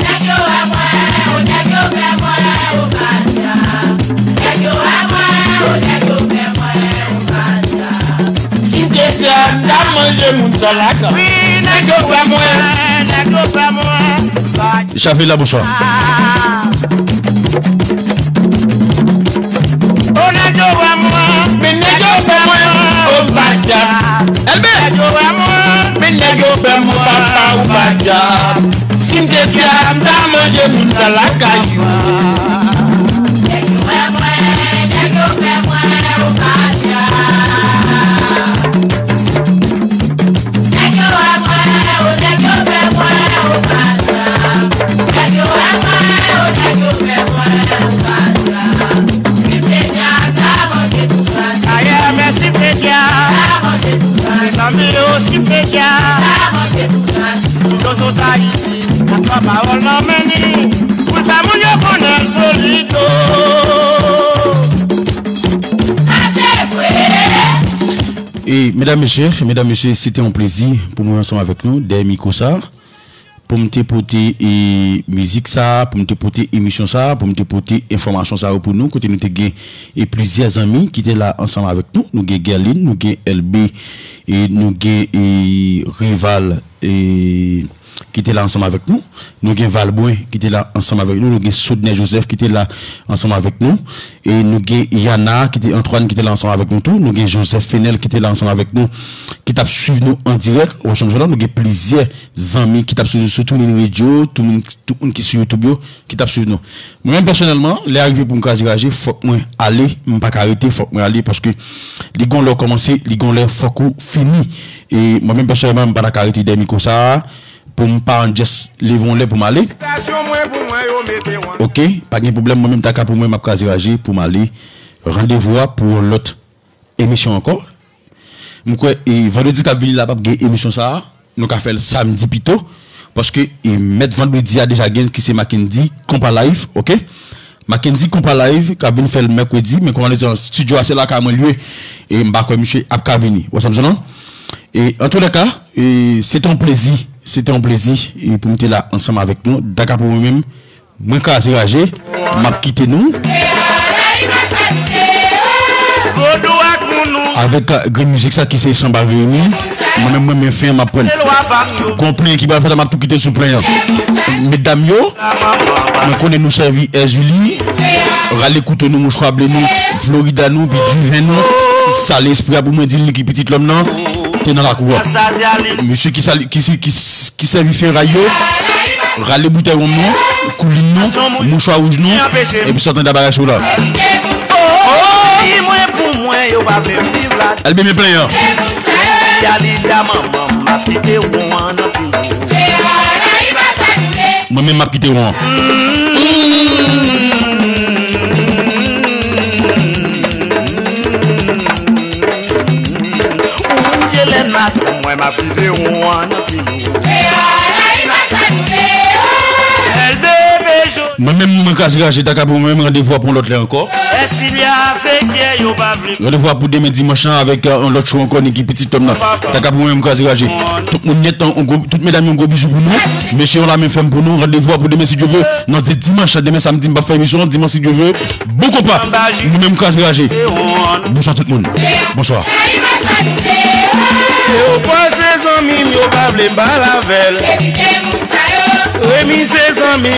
Nèg yo wè mwen, o nèg yo fè mwen, o pa dyab. Nèg yo wè mwen, o nèg yo fè mwen, o pa dyab. Si m te dyab, m ta manje moun sa lakay. Wi, nèg yo wè mwen, nèg yo fè mwen, pa dyab. Chafé la, bonswa. O nèg yo wè mwen, men nèg yo fè mwen, o pa dyab. Elbe! Nèg yo wè mwen, men nèg yo fè mwen, papa, o pa dyab. Si m te dyab, m ta manje moun sa lakay yo. Nèg yo wè mwen, nèg yo fè mwen, o pa dyab. Nèg yo wè mwen, o nèg yo fè mwen, o pa dyab. Nèg yo wè mwen, o nèg yo fè mwen, o pa dyab. Si m te dyab, m ta manje tout sa. Dayè, men si m te dyab, mezanmi yo, si m te dyab, tout zot Ayiti, ak pawòl nan men li, pou l fè moun yo konnen solid o. Sa se vre. E, medam, mesye, medam, mesye, se te yon plezi pou mwen ansanm avèk nou, dèyè mikwo sa a, pou m te pote, e, mizik sa a, pou m te pote emisyon sa a, pou m te pote enfòmasyon sa yo pou nou, kote nou te gen, e, plizyè zanmi ki te la ansanm avèk nou. Nou gen Guerline, nou gen Elbe, e nou gen, e, Rival, e, ki te la ansanm avèk nou. Nou gen Valbrun ki te la ansanm avèk nou. Nou gen Sodney Joseph ki te la ansanm avèk nou. E nou gen Yana ki te, Antoine ki te la ansanm avèk nou tou. Nou gen Joseph Fenel ki te la ansanm avèk nou, ki t ap swiv nou an dirèk. Ou wè sa m di w la, nou gen plizyè zanmi ki t ap swiv nou sou TuneIn Radio, tout moun, tout moun ki sou YouTube yo, ki t ap swiv nou. Mwen menm pèsonèlman, lè a rive pou m kraze raje, fòk mwen ale, m pa ka rete, fòk mwen ale, paske li gon lè w kòmanse, li gon lè fòk ou fini. E mwen menm pèsonèlman, m pa ta ka rete dèyè mikwo sa a, pou m pa just leve yon lè pou m ale. Ok, pa gen pwoblèm, mwen menm ta ka pou mwen, m ap kraze raje pou m ale. Randevou a pou yon lòt emisyon ankò. M kwè, e, vandredi k ap vini la, p ap gen emisyon sa a. Nou ka fè l samdi pito. Paske, e, mèt vandredi a deja gen ki se Mackendy Konpa Live, ok? Mackendy Konpa Live, k ap vin fè l mèkredi, men kòman di, estidyo a se lakay mwen l ye. E m pa kwè misye ap ka vini. Ou wè sa m di w la? E, antoulèka, e, se te yon plezi. Se te yon plezi, e, pou m te la ansanm avèk nou. Dakapou mwen menm, mwen kraze raje, m ap kite nou. Avèk, euh, grenn mizik sa ki se Sanba Vini, mwen menm, mwen menm fen an m ap pran. Gon plen ki pral fèt la, m ap tou kite sou plen an. Medam yo, mwen konnen nou sèvi Èzili, rale kouto nou, mouchwa ble nou, Florida nou, pi diven nou, sale espri a pou mwen di l ki pitit lòm nan, te nan lakou a. Mesye ki sali, ki, ki, ki sèvi feray yo, rale boutèy wonm nou, koulin nou, mouchwa wouj nou, epi sòt anndan bagay cho la. Elbe men plen an. Mwen menm m ap kite won an. Ou ye lè n ap mwen m ap kite won an. Elbe Bejo. Mwen menm, mwen Kraze Raje, ta ka pou mwen menm, randevou a pou yon lòt lè ankò. Randevou a pou demen dimanch lan avèk euh, yon lòt show ankò, Niki Pitit Tòm nan. Ta ka pou mwen menm, Kraze Raje. Tout moun nèt, yon gwo, tout medam, yon gwo bizou pou nou. Mesye, yon lame fèm pou nou. Randevou a pou demen, si Dye vle. Non, se dimanch, demen samdi, m p ap fè emisyon, dimanch, si Dye vle. Bon konpa. Nou menm, Kraze Raje. Bonswa tout moun. Bonswa. Leopòl se zanmi m, yo pa vle m pale avè l. Remi se zanmi